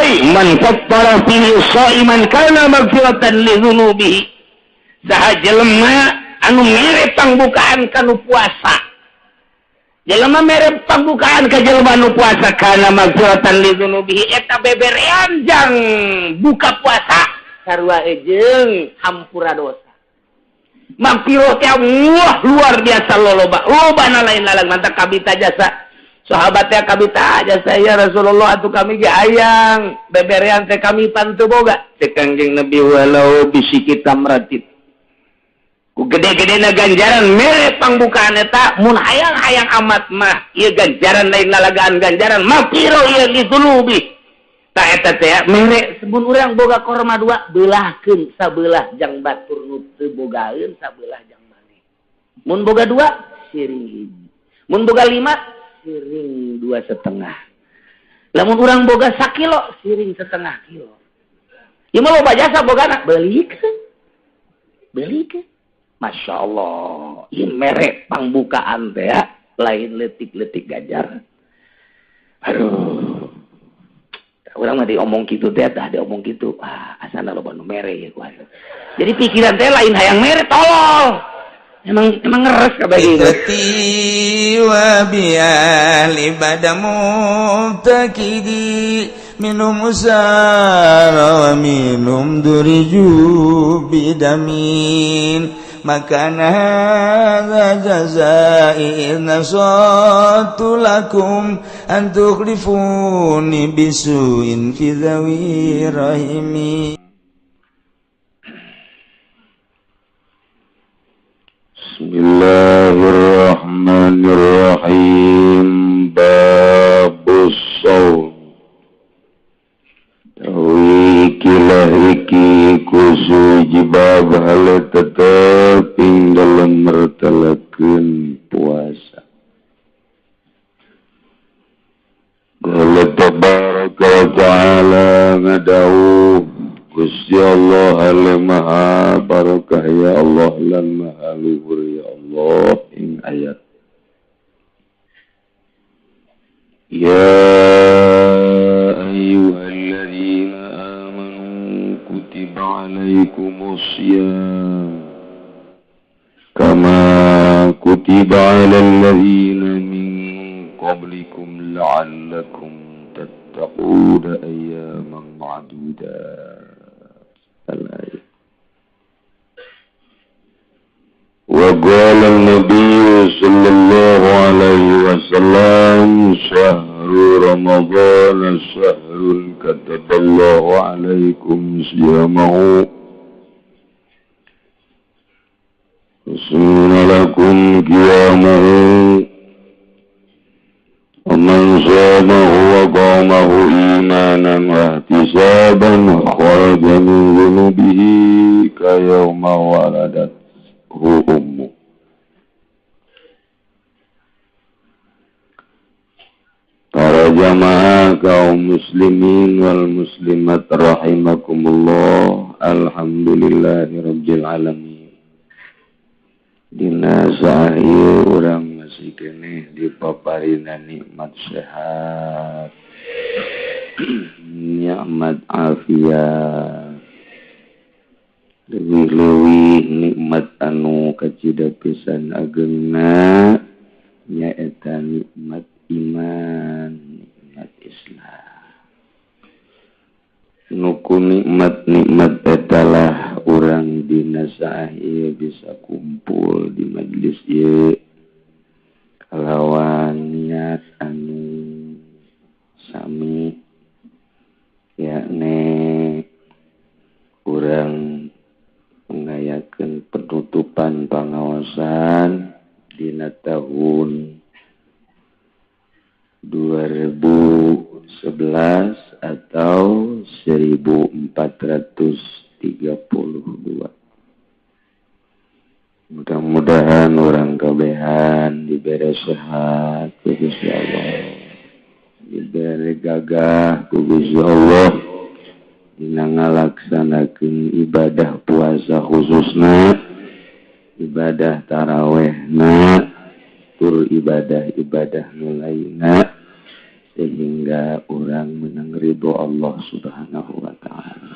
deui man fattara fihi shaiman kana maghfiratan li dzunubihi. Saha jelema anu mere pangbukaan kanu puasa. Jelema mere pangbukaan ka jelema anu puasa kana maghfiratan li dzunubihi eta beberean jang buka puasa sarua jeung hampura dosa. Maghfirah teh wah luar biasa loloba. Lobana lain lalang mantap kabita jasa. Sahabat teh kabita jasa ya Rasulullah atuh kami ge hayang beberean teh kami pan teu boga. Cek Kangjeng Nabi walau bisiki tamratit. Ku gede-gedena ganjaran mere pangbukaan eta mun hayang-hayang amat mah ieu ganjaran lain lalagaan ganjaran maghfirah ieu li dzunubi. Ta eta teh mere mun urang boga korma dua beulahkeun sabelah jang batur nu teu bogaeun sabelah jang maneh. Mun boga dua siring hiji. Mun boga lima siring 2,5. Lamun urang boga sakilo siring setengah kilo. Ieu mah loba jasa bogana beulikeun. Beulikeun. Masya Allah, ieu mere pangbukaan teh ya, lain leutik-leutik ganjaran. Aduh. Urang mah diomong kitu teh tah diomong kitu. Ah, asana loba nu mere ieu kuasa. Jadi pikiran teh lain hayang mere tolol. Emang emang ngeres kabeh gitu. Wa bi badamu takidi minum usara wa minum duriju bidamin makana hadza jazai in nasatu lakum an tukhlifuni bisuin fi dhawi rahimi. Bismillahirrahmanirrahim. Babus shaum. Tawi kilah iki kusuji bab hale tetep ing dalem mertelakeun puasa. Qala tabaraka wa ta'ala ngadawuh Gusti Allah ale maha barakah ya Allah lan maha luhur ya Allah ing ayat. Ya ayyuhalladzina amanu kutiba alaikumus syiyam kama kutiba alal ladzina min qablikum la'allakum tattaquna ayyaman ma'dudat. Wa qala an-nabiy sallallahu alaihi wasallam syahru ramadhan syahrun kataballahu alaikum siyamahu sunna lakum qiyamahu wa man shamahu wa qamahu imanan wa ihtisaban kharaja min dhunubihi kayawma waladathu ummuh. Para jamaah kaum muslimin wal muslimat rahimakumullah. Alhamdulillahirabbil alamin. Dina sae urang masih keneh dipaparina nikmat sehat, nikmat afiat, leuwih-leuwih nikmat anu kacida pisan agengna nyaeta nikmat iman, nikmat Islam. Nuku nikmat-nikmat etalah urang dina saah ieu bisa kumpul di majelis ieu kalawan niat anu sami, yakni urang ngayakeun penutupan pangaosan dina tahun 2011 atau 1432. Mudah-mudahan orang kabehan diberi sehat ku Gusti Allah, diberi gagah ku Gusti Allah dina ngalaksanakeun ibadah puasa khususna, ibadah tarawehna, tur ibadah-ibadah nu lainna. sehingga orang menang ridho Allah Subhanahu wa ta'ala.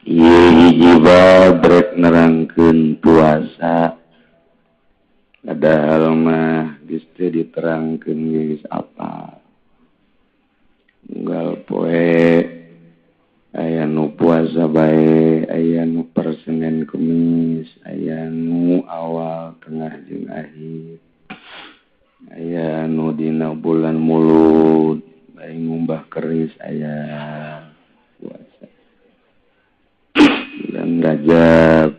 Ieu hiji bab rek nerangkeun puasa. Padahal mah geus teu diterangkeun geus apa. Unggal poe aya nu puasa bae, aya nu per Senin Kemis, aya nu awal tengah jeung akhir, aya nu dina bulan Mulud bae ngumbah keris aya puasa. Bulan Rajab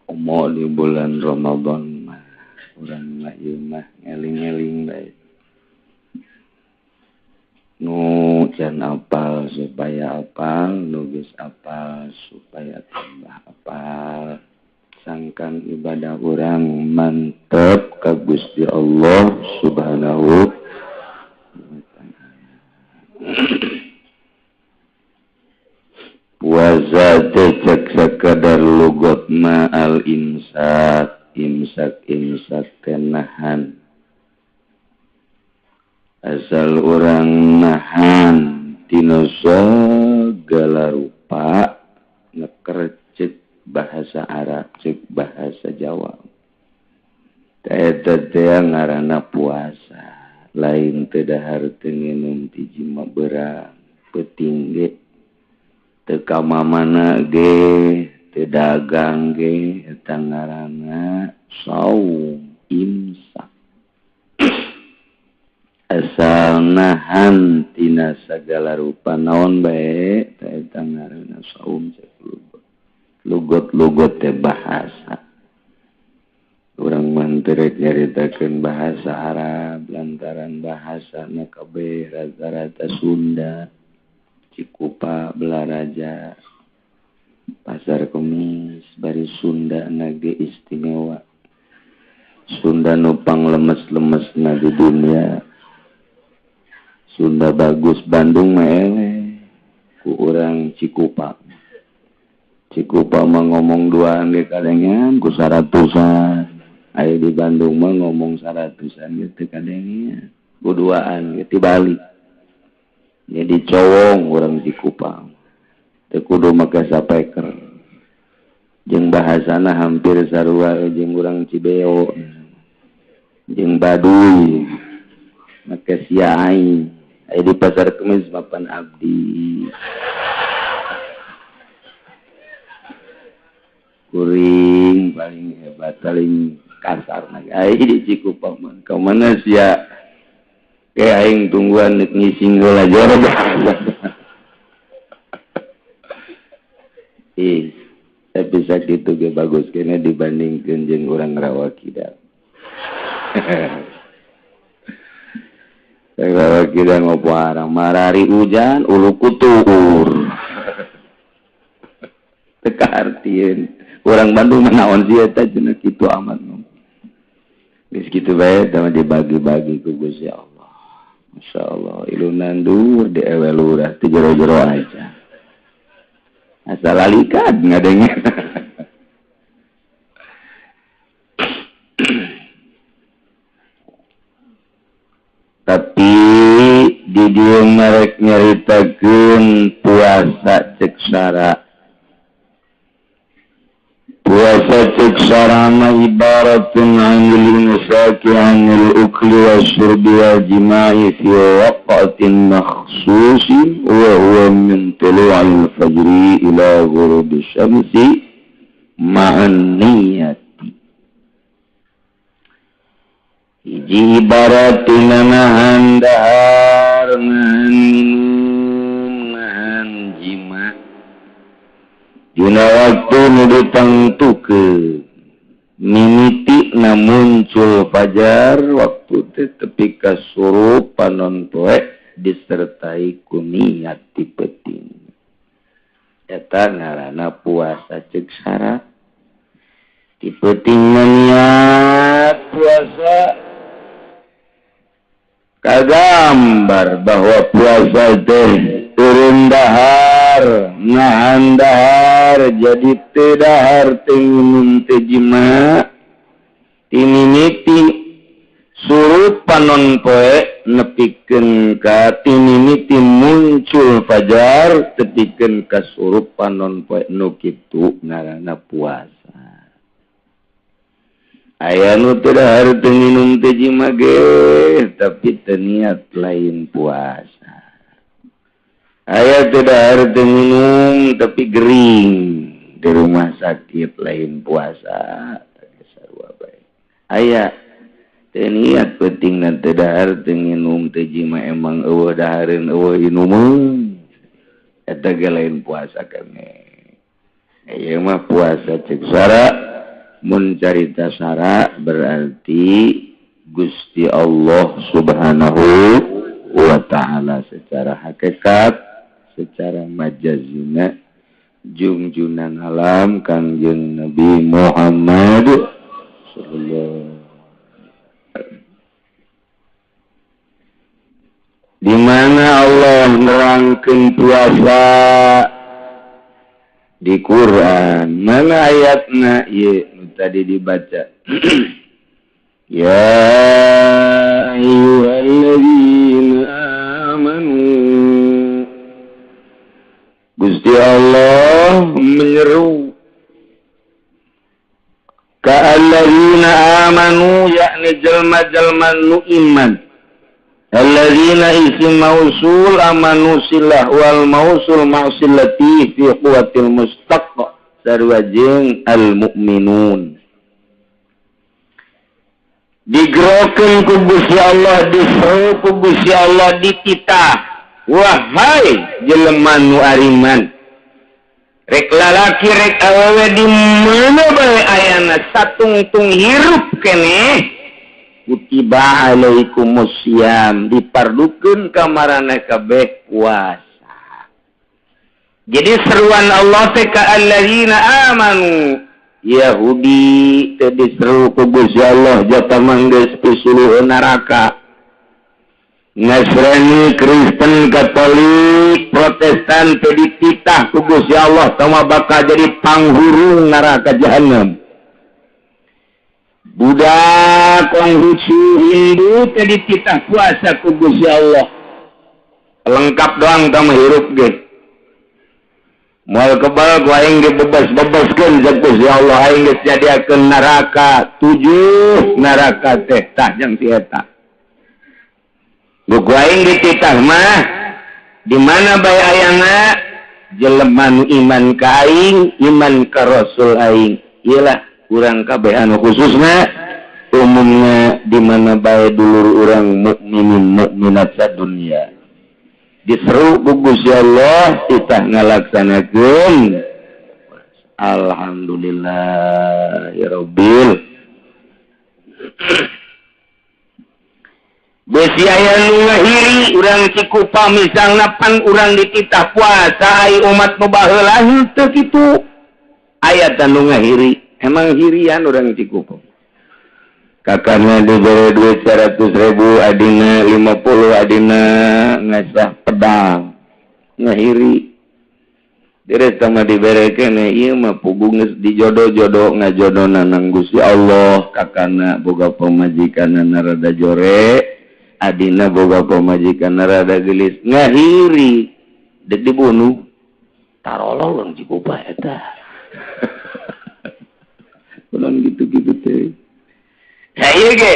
omo di bulan Ramadan mah urang mah ieu mah ngeling-eling bae. Nu can apal supaya apal, nu geus apal supaya tambah apal. Sangkan ibadah urang mantep ka Gusti Allah Subhanahu wa ta'ala. Puasa teh cek sakadar lugot ma al imsak, imsak imsak kenahan. Asal orang nahan tina segala rupa ngekercek bahasa Arab cek bahasa Jawa. Eta teh ngaranna puasa, lain teu dahar teu nginum ti jima berang peuting ge teu ka mamana ge teu dagang ge eta ngaranna saum imsak. Asal nahan tina segala rupa naon bae eta ngaranna saum cek lugot. Lugot-lugot teh bahasa. Urang mah teu rek nyaritakeun bahasa Arab lantaran bahasana kabeh rata-rata Sunda, Cikupa, Belaraja, Pasar Kemis, bari Sunda na ge istimewa. Sunda nu panglemes-lemesna di dunia. Sunda bagus Bandung mah eleh ku urang Cikupa. Cikupa mah ngomong duaan ge kadengean ku 100-an. Aya di Bandung mah ngomong 100-an ge teu kadengean. Ku duaan ge tibalik. Jadi cowong urang Cikupa. Teu kudu make sapeker. Jeung bahasana hampir sarua jeung urang Cibeo. Jeung Baduy. Make sia aing. Aya di Pasar Kemis mapan abdi. Kuring paling hebat, paling kasar na. Aya di Cikupa mah. Ka mana sia? Ke aing tungguan nek ngising heula jero. Ih, tapi sakitu ge bagus kene dibandingkeun jeung urang Rawa Kidal. Rawa Kidal ngopo arang marari hujan ulu kutur. Teu kaartieun. Urang Bandung mah naon sih eta cenah kitu amat ngomong. Geus kitu bae teh dibagi-bagi ku Gusti Allah. Masyaallah, ilunan dur di ewe lurah teu jero-jero aja. Asal alikat ngadengnya. Tapi di dieu merek nyaritakeun puasa cek sara. Puasa cek sara mah ibaratun anil imsaki anil ukli wasyurbi wal jima'i fi waqtin makhsusin wa huwa min tulu'il fajri ila ghurubi syamsi ma'an niyyati. Hiji ibarat tina nahan dahar, nahan minum, nahan jima dina waktu nu ditangtukeun mimiti na muncul fajar waktu teh tepi ka surup panon poe disertai ku niat ti peuting. Eta ngaranna puasa ceuk syarat. Ti peuting niat puasa kagambar bahwa puasa teh turun dahar, nahan dahar, jadi teu dahar teu nginum teu jima. Timimiti surut panon poe nepikeun ka timimiti muncul fajar tepikeun ka surut panon poe nu kitu ngaranna puasa. Aya nu teu dahar teu nginum teu jima ge tapi teu niat lain puasa. Aya teu dahar teu nginum tapi gering di rumah sakit lain puasa. Sarua bae. Aya teu niat pentingna teu dahar teu nginum teu jima emang eueuh dahareun eueuh inumeun. Eta ge lain puasa keneh. Ieu mah puasa cek sara. Mun carita sara berarti Gusti Allah Subhanahu wa ta'ala secara hakikat, secara majazina jungjunan alam Kangjeng Nabi Muhammad sallallahu. Di mana Allah nerangkeun puasa di Quran, mana ayatna ieu nu tadi dibaca. Ya ayyuhalladzina amanu. Gusti Allah menyeru ka alladzina amanu yakni jelma-jelma nu iman. Alladzina isim mausul amanu silah wal mausul ma'silati fi quwwatil mustaq sarua jeung al mukminun. Digerokeun ku Gusti Allah, diseru ku Gusti Allah, dititah, wahai jelema nu ariman, rek lalaki rek awewe di mana bae ayana satungtung hirup keneh, kutiba alaikumusiyam, dipardukeun ka maraneh kabeh puasa. Jadi seruan Allah teh ka alladzina amanu, Yahudi teh diseru ku Gusti Allah jata manggeus pisuluh neraka. Nasrani, Kristen, Katolik, Protestan teh dititah ku Gusti Allah tama bakal jadi panghurung neraka jahanam. Buddha, Konghucu, Hindu teh dititah puasa ku Gusti Allah. Lengkap doang tama hirup ge. Moal kebal ku aing ge bebas-bebaskeun cek Gusti Allah, aing geus nyadiakeun neraka 7 neraka teh tah jeung si eta. Ku aing dititah mah di mana bae ayana jelema nu iman ka aing, iman ka Rasul aing. Ieu lah urang kabeh anu khususna umumna di mana bae dulur urang mukminin mukminat sadunya. Diseru ku Gusti Allah titah ngalaksanakeun. Alhamdulillah ya rabbil. Besi aya nu ngahiri urang Cikupa misalna pan urang dititah puasa ai umat nu baheula henteu kitu. Aya tah nu ngahiri, emang hirian urang Cikupa. Kakaknya diberi duit 100.000, adina 50, adina ngasah pedang ngahiri. Dire sama diberi kene ieu mah puguh geus dijodoh-jodoh ngajodona nang Gusti Allah. Kakana boga pamajikanna rada jore, adina boga pamajikanna rada geulis, ngahiri dek dibunuh. Tarolol urang Cikupa eta. Urang gitu-gitu teh. Nah ieu ge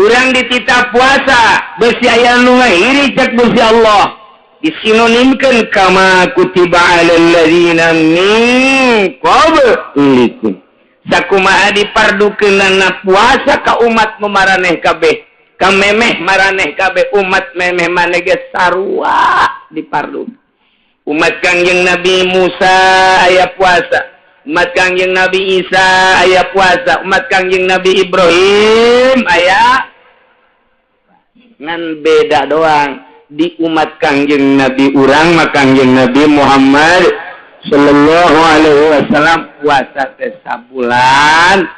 urang dititah puasa besi aya nu ngahiri cek Gusti Allah disinonimkeun kama kutiba alal ladzina min qablikum. Sakumaha dipardukeunana puasa ka umat nu maraneh kabeh, ka memeh maraneh kabeh, umat memeh maneh ge sarua dipardu. Umat Kangjeng Nabi Musa aya puasa, umat Kangjeng Nabi Isa aya puasa, umat Kangjeng Nabi Ibrahim aya. Ngan beda doang di umat Kangjeng Nabi urang mah Kangjeng Nabi Muhammad sallallahu alaihi wasallam puasa teh sabulan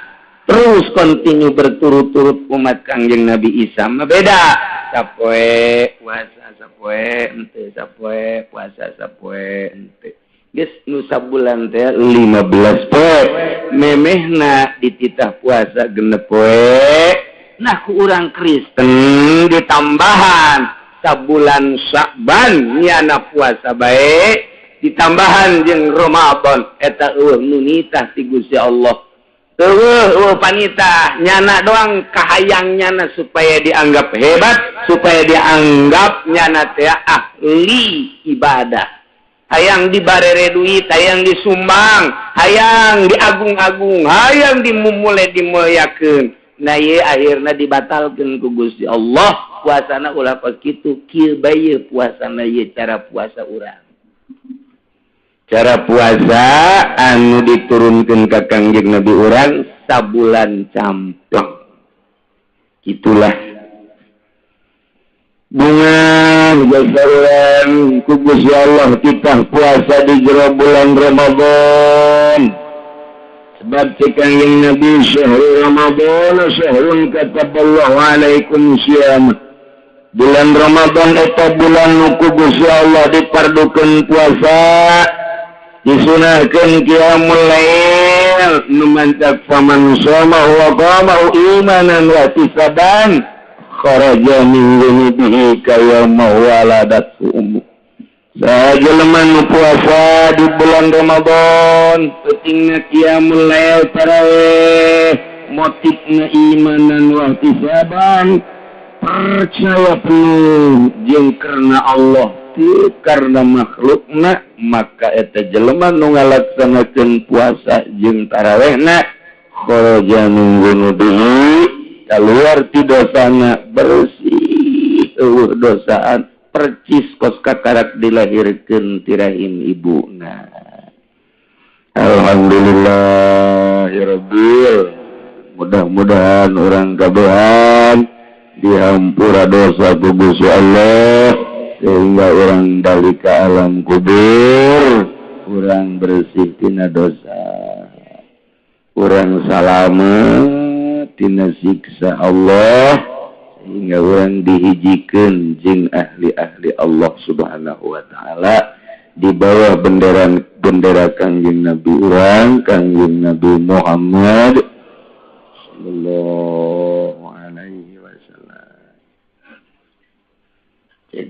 terus kontinu berturut-turut. Umat Kangjeng Nabi Isa mah beda, sapoe puasa sapoe henteu, sapoe puasa sapoe henteu. Geus nu sabulan teh 15 poe memehna dititah puasa 6 poe. Nah ku urang Kristen ditambahan sabulan Sya'ban nyana puasa bae ditambahan jeung Ramadan eta eueuh nu nitah ti Gusti Allah. Eueuh panitah nyana doang kahayang nyana supaya dianggap hebat, supaya dianggap nyana teh ahli ibadah. Hayang dibarere duit, hayang disumbang, hayang diagung-agung, hayang dimumule dimuliakeun. Nah ieu akhirna dibatalkeun ku Gusti Allah. Puasana ulah kos kitu, kieu bae puasana ieu cara puasa urang. Cara puasa anu diturunkan ke Kangjeng Nabi urang sabulan campleng. Itulah bunga jasa urang ku Gusti Allah kita puasa di jero bulan Ramadan. Sebab cek Kangjeng Nabi syahrul Ramadan syahrun kataballahu alaikum siyam. Bulan Ramadan eta bulan nu ku Gusti Allah dipardukeun puasa. Disunahkeun qiyamul lail nu mantap faman shoma wa qama imanan wa ihtisaban kharaja min dzunubihi kayawma waladat ummu. Sajelema nu puasa di bulan Ramadan pentingna qiyamul lail tarawih motifna imanan wa ihtisaban percaya penuh jeung karena Allah karena makhlukna maka eta jelema nu ngalaksanakeun puasa jeung tarawehna kharaja min dzunubihi keluar ti dosana bersih eueuh dosaan percis kos kakarak dilahirkeun ti rahim ibuna. Alhamdulillah ya rabbil, mudah-mudahan urang kabehan dihampura dosa ku Gusti Allah sehingga orang balik ke alam kubur orang bersih tina dosa, orang salamet tina siksa Allah sehingga orang dihijikeun jeung ahli-ahli Allah Subhanahu wa taala di bawah bendera Kangjeng Nabi urang Kangjeng Nabi Muhammad sallallahu alaihi wasallam.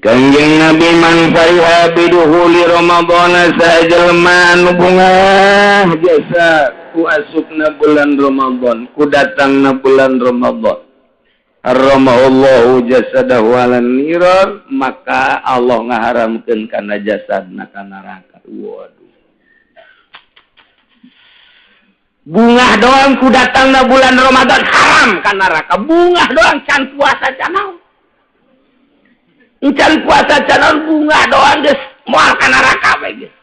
Kangjeng Nabi man fariha biduhuli Ramadan sajelma nu bungah jasa ku asupna bulan Ramadan ku datangna bulan Ramadan harramallahu jasadahu alan nirar maka Allah ngaharamkeun kana jasadna ka neraka. Waduh, bungah doang ku datangna bulan Ramadan haram ka neraka. Bungah doang can puasa can naon. Encan puasa canon bunga doang geus moal ka neraka bae geus.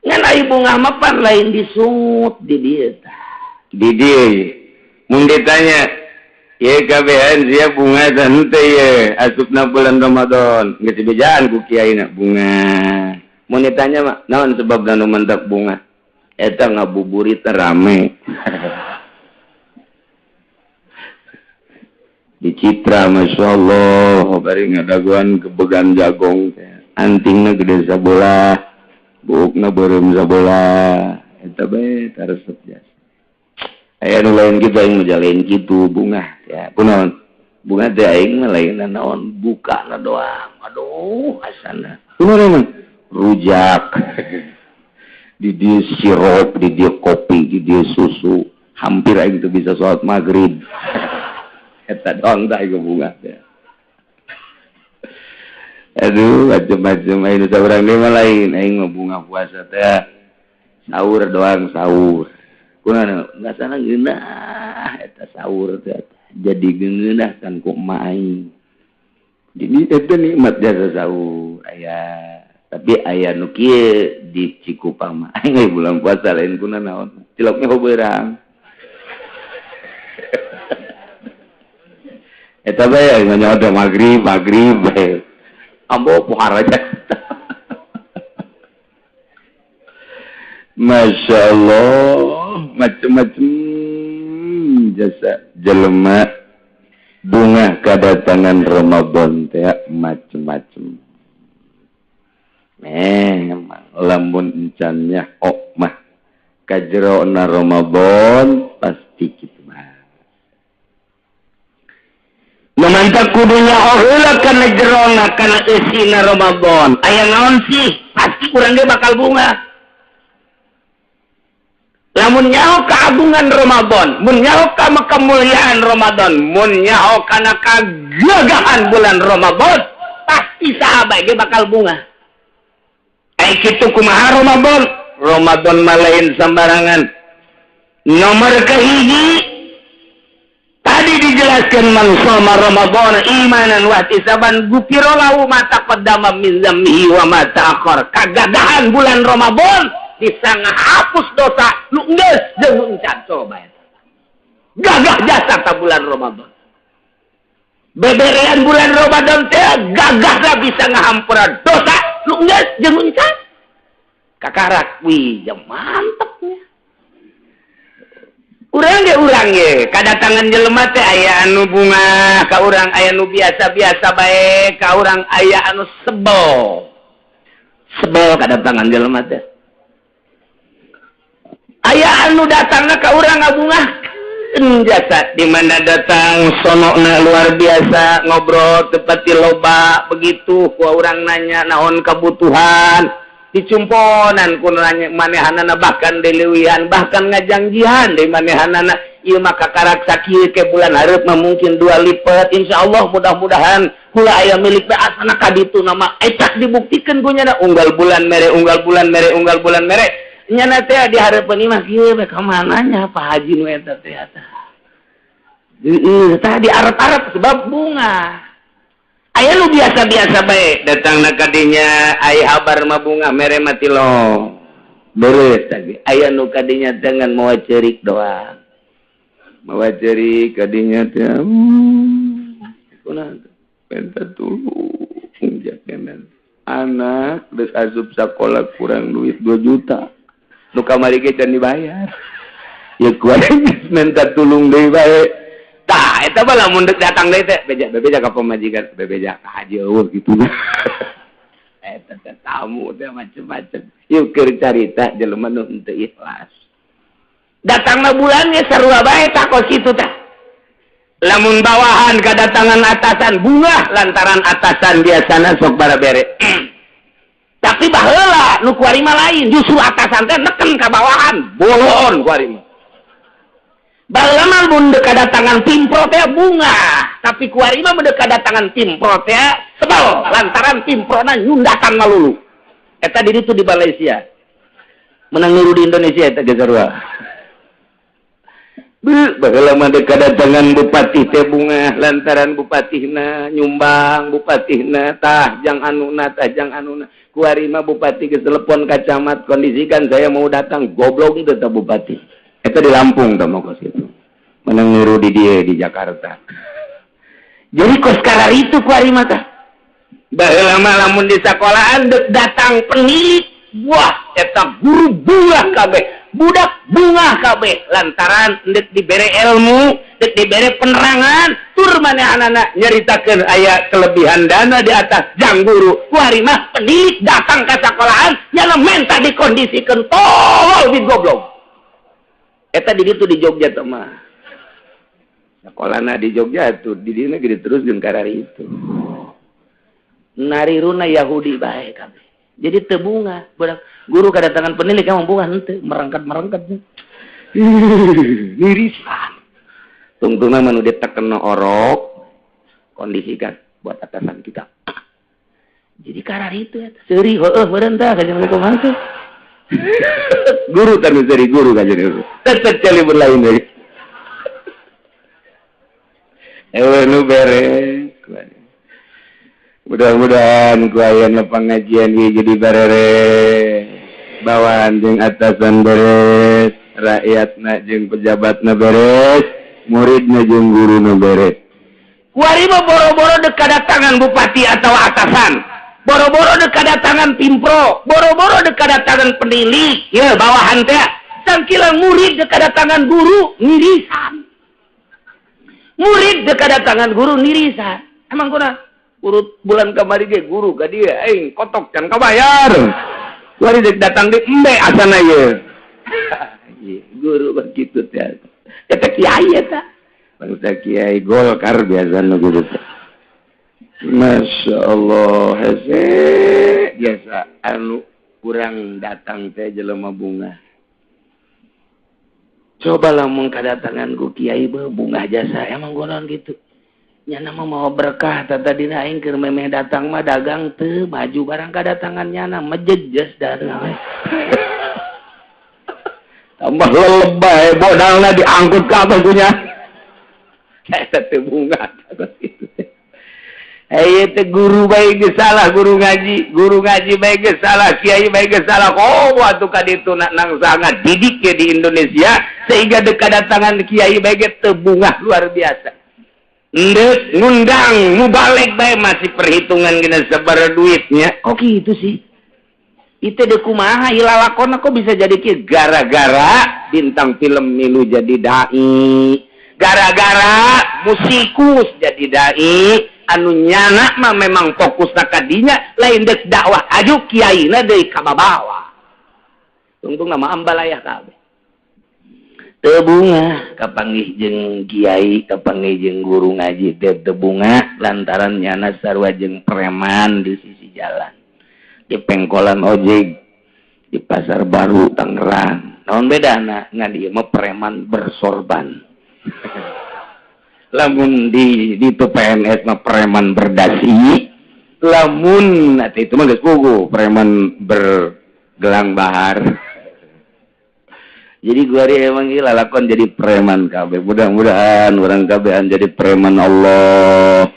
Ngan ai bunga mah pan lain disungut di dieu tah. Di dieu mun ditanya, "Ye kabehan sia bunga teh henteu ye asupna bulan Ramadan." Geus dibejaan ku kiaina bunga. Mun ditanya mah, naon sebabna nu mentak bunga? Eta ngabuburit rame. Di Citra Masya Allah bari ngadaguan kebegan jagong antingna gede sabola buukna beureum sabola eta bae taresep jasa aya nu lain kitu aing mah lain kitu bungah ya kunaon bunga teh aing mah lain naon bukana doang aduh asana kunaon emang rujak di dieu sirup di dieu kopi di dieu susu hampir aing teu bisa salat maghrib. Eta doang tak ieu bunga teh. Aduh, macam-macam aing saurang deui mah lain, aing mah bunga puasa teh. Sahur doang sahur. Kunaon ngasana ngeunah eta sahur teh. Jadi ngeunah kan ku emak aing. Jadi eta nikmat jasa sahur aya. Tapi aya nu kieu di Cikupang mah aing bulan puasa lain kuna naon. Ciloknya hobeurang. Eta bae nyawa maghrib maghrib bae. Ambo pohar aja. Masya Allah, macem-macem jasa jelema bunga kedatangan Ramadan teh macem-macem. Memang lamun encan nyaho mah kajerona Ramadan pasti kitu mah. Memantap kudu nyaho heula kana jerona kana eusina Ramadan. Aya naon sih? Pasti urang ge bakal bunga. Lamun nyaho keagungan Ramadan, mun nyaho ka kemuliaan Ramadan, mun nyaho kana kagagahan bulan Ramadan, pasti sahabat ge bakal bunga. Ai kitu kumaha Ramadan? Ramadan mah lain sembarangan. Nomor kahiji tadi dijelaskan man shoma Ramadan imanan wa ihtisaban gufira lahu ma taqaddama min dzambihi wa ma ta'akhkhar. Kagagahan bulan Ramadan bisa ngahapus dosa nu geus jeung nu encan coba eta. Gagah jasa ta bulan Ramadan. Beberean bulan Ramadan teh gagahna bisa ngahampura dosa nu geus jeung nu encan. Kakarak wih ya mantepnya. Urang ge kadatangan jelema teh aya anu bunga ka urang, aya anu biasa-biasa bae ka urang, aya anu sebel. Sebel kadatangan jelema teh. Aya anu datangna ka urang ngabungahkeun jasa di mana datang sonokna luar biasa ngobrol tepati loba begitu ku urang nanya naon kebutuhan dicumponan ku nanya manehanana bahkan dileuwihan bahkan ngajangjihan di manehanana ieu mah kakarak sakieu ke bulan hareup mah mungkin 2 lipat insyaallah mudah-mudahan kula aya milik bae asana ka ditu nama eta dibuktikeun ku nyana unggal bulan mere unggal bulan mere unggal bulan mere nyana teh di hareupeun imah kieu we ka mana nya Pak Haji nu eta teh eta heueuh tah di arep-arep sebab bunga. Aya nu biasa-biasa bae datangna ka dinya ai habar mah bunga mere mati lo beres tadi. Aya nu ka dinya dengan mawa ceurik doang mawa ceurik ka dinya teh kunaon minta tulung jakenan anak geus asup sakola kurang duit 2 juta nu kamari ge can dibayar ya kuat minta tulung deui bae. Tah eta mah lamun deuk datang deui teh beja bebeja ka pamajikan bebeja ka haji eueuh kitu. Eta teh tamu teh macem-macem ieu keur carita jelema nu henteu ikhlas. Datangna bulannya sarua bae tah kos kitu tah. Lamun bawahan kadatangan atasan bunga lantaran atasan biasana sok barabere. Tapi baheula nu kuari mah lain, justru atasan teh neken ka bawahan, bolon kuari mah. Baheula mah mun deuk kadatangan pimpro teh bunga, tapi kuari mah mun deuk kadatangan pimpro teh sebel lantaran pimprona nyundakan malulu. Eta di ditu di Malaysia. Menang niru di Indonesia eta ge sarua. Baheula mah deuk kadatangan bupati teh bunga lantaran bupatihna nyumbang, bupatihna tah jang anuna tah jang anuna. Kuari mah bupati geus telepon ka camat kondisikan saya mau datang, goblok teh tah bupati. Eta di Lampung tah mah kos kitu. Menang niru di dieu di Jakarta. Jadi kos kararitu kuari mah tah. Baheula mah lamun di sakolahan deuk datang penilik, wah eta guru bunga kabeh, budak bunga kabeh lantaran deuk dibere ilmu, deuk dibere penerangan, tur manehanana nyaritakeun aya kelebihan dana di atas jang guru. Kuari mah penilik datang ka sakolahan nyana menta dikondisikeun tolol di goblok. Eta di ditu di Jogja teh mah. Sakolana di Jogja tuh di dieu gede terus jeung karari itu. Nariruna Yahudi bae kabeh. Jadi teu bunga, budak guru kadatangan penilik emang bunga henteu, merangkat-merangkat. Mirisan. Tungtungna mah nu ditekena orok, kondisikan buat atasan kita. Jadi karar itu eta. Seuri heueuh meureun tah kajian kumaha teh. Guru teh nu seuri guru kajian itu. Tetep celi berlain deui. Ewe nu beres. Mudah-mudahan ku ayana pengajian ieu jadi beres. Bawahan jeung atasan beres, rakyatna jeung pejabatna beres, muridna jeung guruna beres. Kuari mah boro-boro deuk kadatangan bupati atau atasan, boro-boro deuk kadatangan pimpro, boro-boro deuk kadatangan penilik, ya bawahan teh. Sangkila murid deuk kadatangan guru nirisan. Murid deuk kadatangan guru nirisan. Emang kunaon? Urut bulan kamari ge guru ka dieu aing kotok can kabayar. Wari dek datang di embe asana ieu. Guru begitu teh. Eta kiai eta. Bangsa kiai Golkar biasa nu gitu teh. Masya Allah hese biasa anu kurang datang teh jelema bunga. Coba lamun kadatangan ku kiai beuh bunga jasa emang gonon gitu. Nyana mah mau berkah tadina aing keur memeh datang mah dagang teu maju barang kadatangan nyana mejejes darah. Tambah lelebay modalna diangkut ka abah punya. Eta teh bunga gitu. Eh teh guru bae geus salah guru ngaji bae geus salah, kiai bae geus salah. Oh atuh ka ditu nang sangat didik ke di Indonesia sehingga deuk kadatangan kiai bae ge teu bungah luar biasa. Ndek ngundang mubalig bae masih perhitungan gina sabar duitnya. Kok gitu sih? Itu deh kumaha ilalakona kok bisa jadi kieu gara-gara bintang film milu jadi dai, gara-gara musikus jadi dai, anu nyana mah memang fokus kadinya lain dek dakwah aju kiaina deui ka babawa. Tungtung nama ambalayah kabeh. Teu bunga kapanggih jeung kiai, kapanggih jeung guru ngaji teh teu bunga lantaran nyana sarua jeung preman di sisi jalan. Di pengkolan ojek di Pasar Baru Tangerang. Naon bedana? Ngan ieu mah preman bersorban. Lamun di itu PNS mah preman berdasi, lamun nanti itu mah geus puguh preman bergelang bahar. Jadi gua emang gila lakon jadi preman kabeh. Mudah-mudahan orang kabehan jadi preman Allah,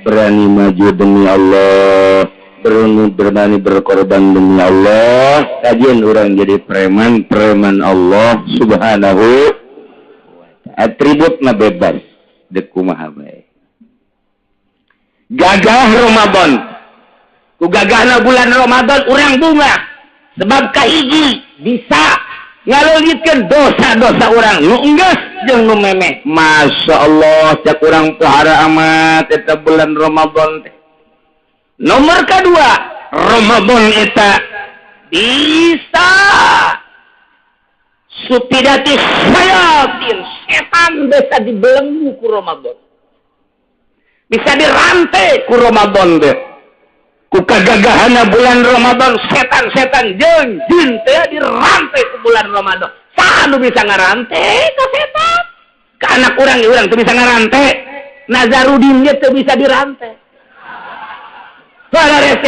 berani maju demi Allah, berani berkorban demi Allah. Kajian orang jadi preman, preman Allah Subhanahu. Atributna bebas dek kumaha bae. Gagah Ramadan. Ku gagahna bulan Ramadan urang bunga. Sebab kahiji bisa ngaleuitkeun dosa-dosa urang nu enggeus jeung nu memeh. Masya Allah cak urang pohara amat eta bulan Ramadan teh. Nomor kedua, Ramadan eta bisa supidati sayatin, setan bisa dibelenggu ku Ramadan, bisa dirantai ku Ramadan deh. Ku kagagahana bulan Ramadan setan-setan jeung jin teh dirantai ku bulan Ramadan. Saha nu bisa ngarantai ka setan? Ka anak urang ge urang teu bisa ngarantai. Nazarudin ge teu bisa dirantai.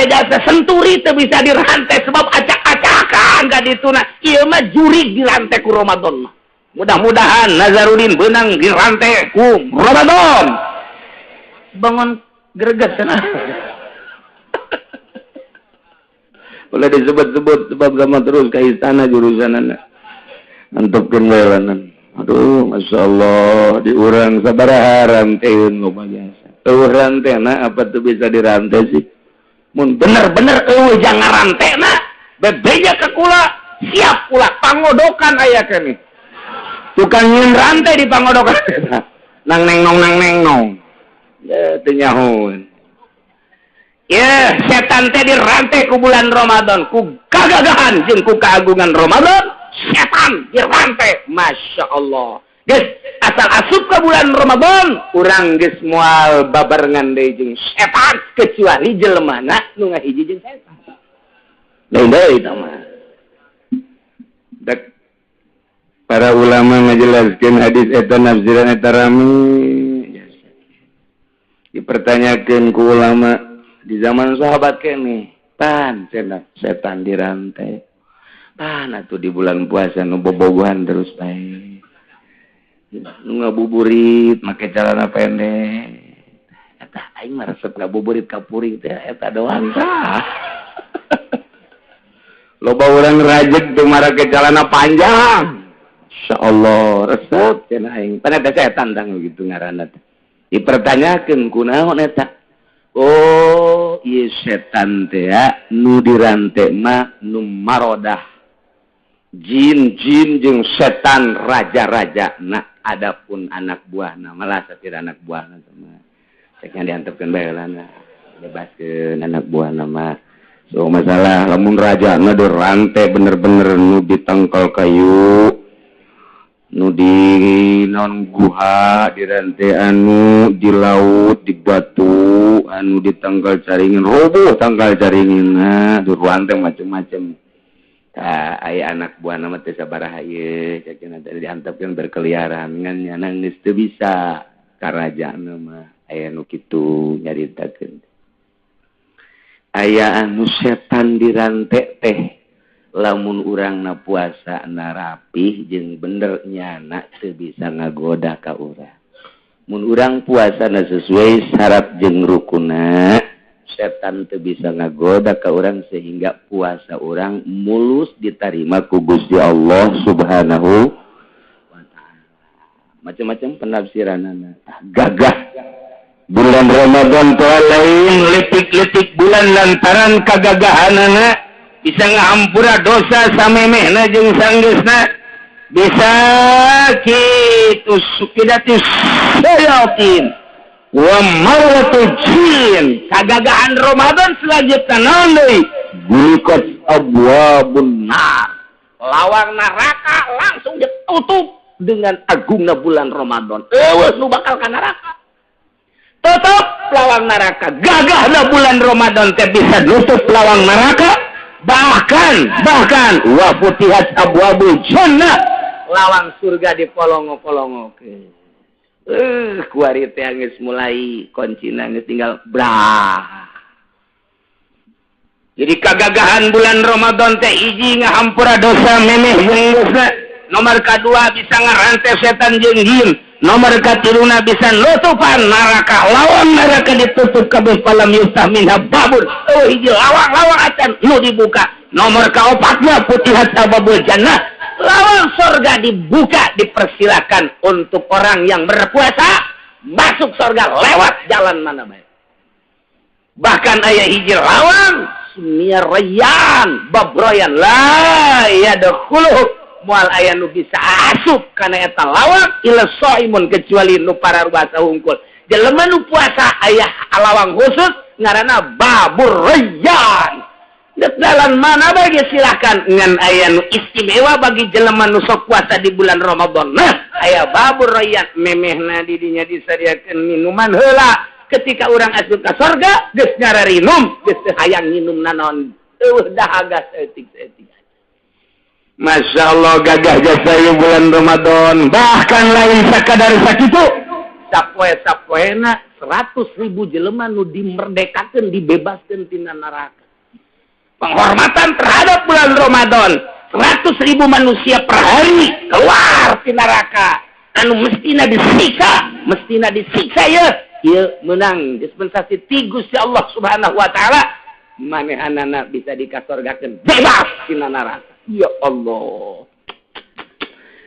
Jasa senturi teu bisa dirantai sebab acak-acakan ka dituna. Ieu mah jurig dirantai ku Ramadan mah. Mudah-mudahan Nazarudin beunang dirantai ku Ramadan. Bangun greget cenah. Boleh disebut-sebut sebab sama terus ke istana jurusanana. Antepkeun bae lanan. Aduh, masyaallah diurang sabaraha ranteun loba jasa. Eueuh rantena apa tuh bisa dirantai sih? Mun bener-bener eueuh jangan rantena, bebeja ke kula, siap kula pangodokan aya keneh. Tukang nyeun rantai di pangodokan. Nang neng nong nang neng nong. Ya teu nyahoeun. Ya, setan teh dirantai ku bulan Ramadan, ku gagagahan jeung ku keagungan Ramadan, setan dirantai. Masya Allah. Geus, asal asup ke bulan Ramadan, urang geus moal babarengan deui jeung setan kecuali jelemana nu ngahiji jeung setan. Lain deui eta mah. Dek para ulama ngajelaskeun hadis eta nafsiran eta rame. Dipertanyakeun ku ulama di zaman sahabat kene, pan cenah setan dirantai. Pan atuh di bulan puasa nu bobogohan terus bae. Nu ngabuburit make celana pendek. Eta aing mah resep ngabuburit ka puring teh eta doang tah. Loba urang rajeg teu marake celana panjang. Insyaallah resep cenah aing. Pan eta setan tang gitu ngaranna teh. Dipertanyakeun kunaon eta? Oh, ieu setan teh nu dirante mah nu marodah. Jin-jin jeung setan raja-raja. Nah, adapun anak buahna malah satir anak buahna mah. Ceknya diantepkeun bae heulana. Bebaskeun anak buah nama. So masalah lamun raja na rantai bener-bener nu ditangkal kayu nu di non guha di rantai anu di laut di batu anu ditangkal caringin roboh tangkal caringin nah di rantai macem-macem. Tah aya anak buah nama teh sabaraha ieu cenah teh diantepkeun berkeliaran ngan nyana geus teu bisa ka rajana mah aya nu kitu nyaritakeun. Aya anu setan dirantek teh lamun urang na puasa na rapih jeung bener nyana teu bisa ngagoda ka urang. Mun urang puasa na sesuai syarat jeung rukunna, setan teu bisa ngagoda ka urang sehingga puasa urang mulus ditarima ku Gusti Allah Subhanahu wa taala. Macam-macam penafsiranana. Gagah bulan Ramadan teh lain letik-letik bulan lantaran kagagahanana bisa ngahampura dosa samemehna jeung sanggeusna bisa kitu sukidatus sayatin wa marwatul jin. Kagagahan Ramadan selanjutnya naon deui? Gulikat abwabun nar, lawang neraka langsung ditutup dengan agungna bulan Ramadan. Eueuh nu bakal ka neraka tutup lawang neraka. Gagahna bulan Ramadan teh bisa nutup lawang neraka, bahkan wa futihat abwabul jannah, lawang surga dipolongo-polongokeun. Kuari teh geus mulai kuncina geus tinggal brah. Jadi kagagahan bulan Ramadan teh hiji ngahampura dosa memeh jeung dosa, nomor kadua bisa ngarantes setan jeung jin, nomor katiluna bisa nutupan neraka, lawang neraka ditutup kabeh falam yuftah minha babun. Oh hiji lawang-lawang acan nu dibuka. Nomor kaopatna putihat abwabul jannah, lawang surga dibuka, dipersilakan untuk orang yang berpuasa masuk surga lewat jalan mana baik. Bahkan aya hiji lawang sumia rayyan babroyan la yadkhuluhu, moal aya nu bisa asup kana eta lawang illa shaimun, kecuali nu pararuasa hungkul. Jelema nu puasa aya lawang khusus ngaranna babur rayyan. Dek jalan mana bagi silakan, ngan aya nu istimewa bagi jelema nu sok puasa di bulan Ramadan. Nah, aya babur rayyan memehna di dinya disadiakeun minuman heula. Ketika urang asup ka sorga geus ngararinum, geus teu hayang nginum nanaon, eueuh dahaga saeutik-saeutik. Masya Allah gagah jasa ieu bulan Ramadan. Bahkan lain sakadar sakitu, sapoe-sapoena 100.000 jelema nu dimerdekakeun, dibebaskeun tina neraka. Penghormatan terhadap bulan Ramadan, 100.000 manusia per hari keluar ti neraka anu mestina disiksa, mestina disiksa ya. Ieu menang dispensasi ti Gusti Allah Subhanahu wa taala, manehanana bisa dikasorgakeun bebas tina neraka. Ya Allah.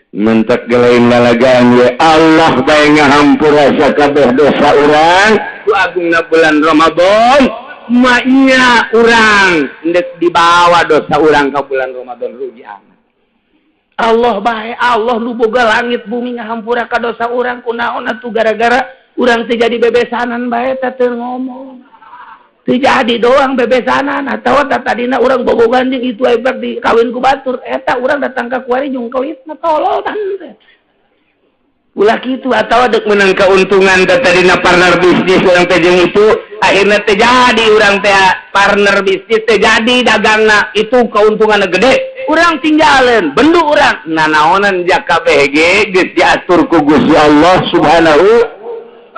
Mentek gelain lalagaan ya Allah bae ngahampura sakabeh dosa urang ku agungna bulan Ramadan. Maknya urang ndek dibawa dosa urang ka bulan Ramadan rugi amat. Allah bae, Allah nu boga langit bumi ngahampura ka dosa urang kunaon atuh gara-gara urang teu jadi bebesanan bae teh teu ngomong. Teu jadi doang bebesanan atawa tadina urang bobogan jeung itu hebat di kawin ku batur eta urang datang ka kuari jeung kelitna tolol teh. Ulah kitu atawa dek menang keuntungan teh tadina partner bisnis urang teh jeung itu akhirna teh jadi urang teh partner bisnis teh jadi dagangna itu keuntunganna gede urang tinggalin bendu urang nanaonan jaka BG geus diatur ku Gusti Allah Subhanahu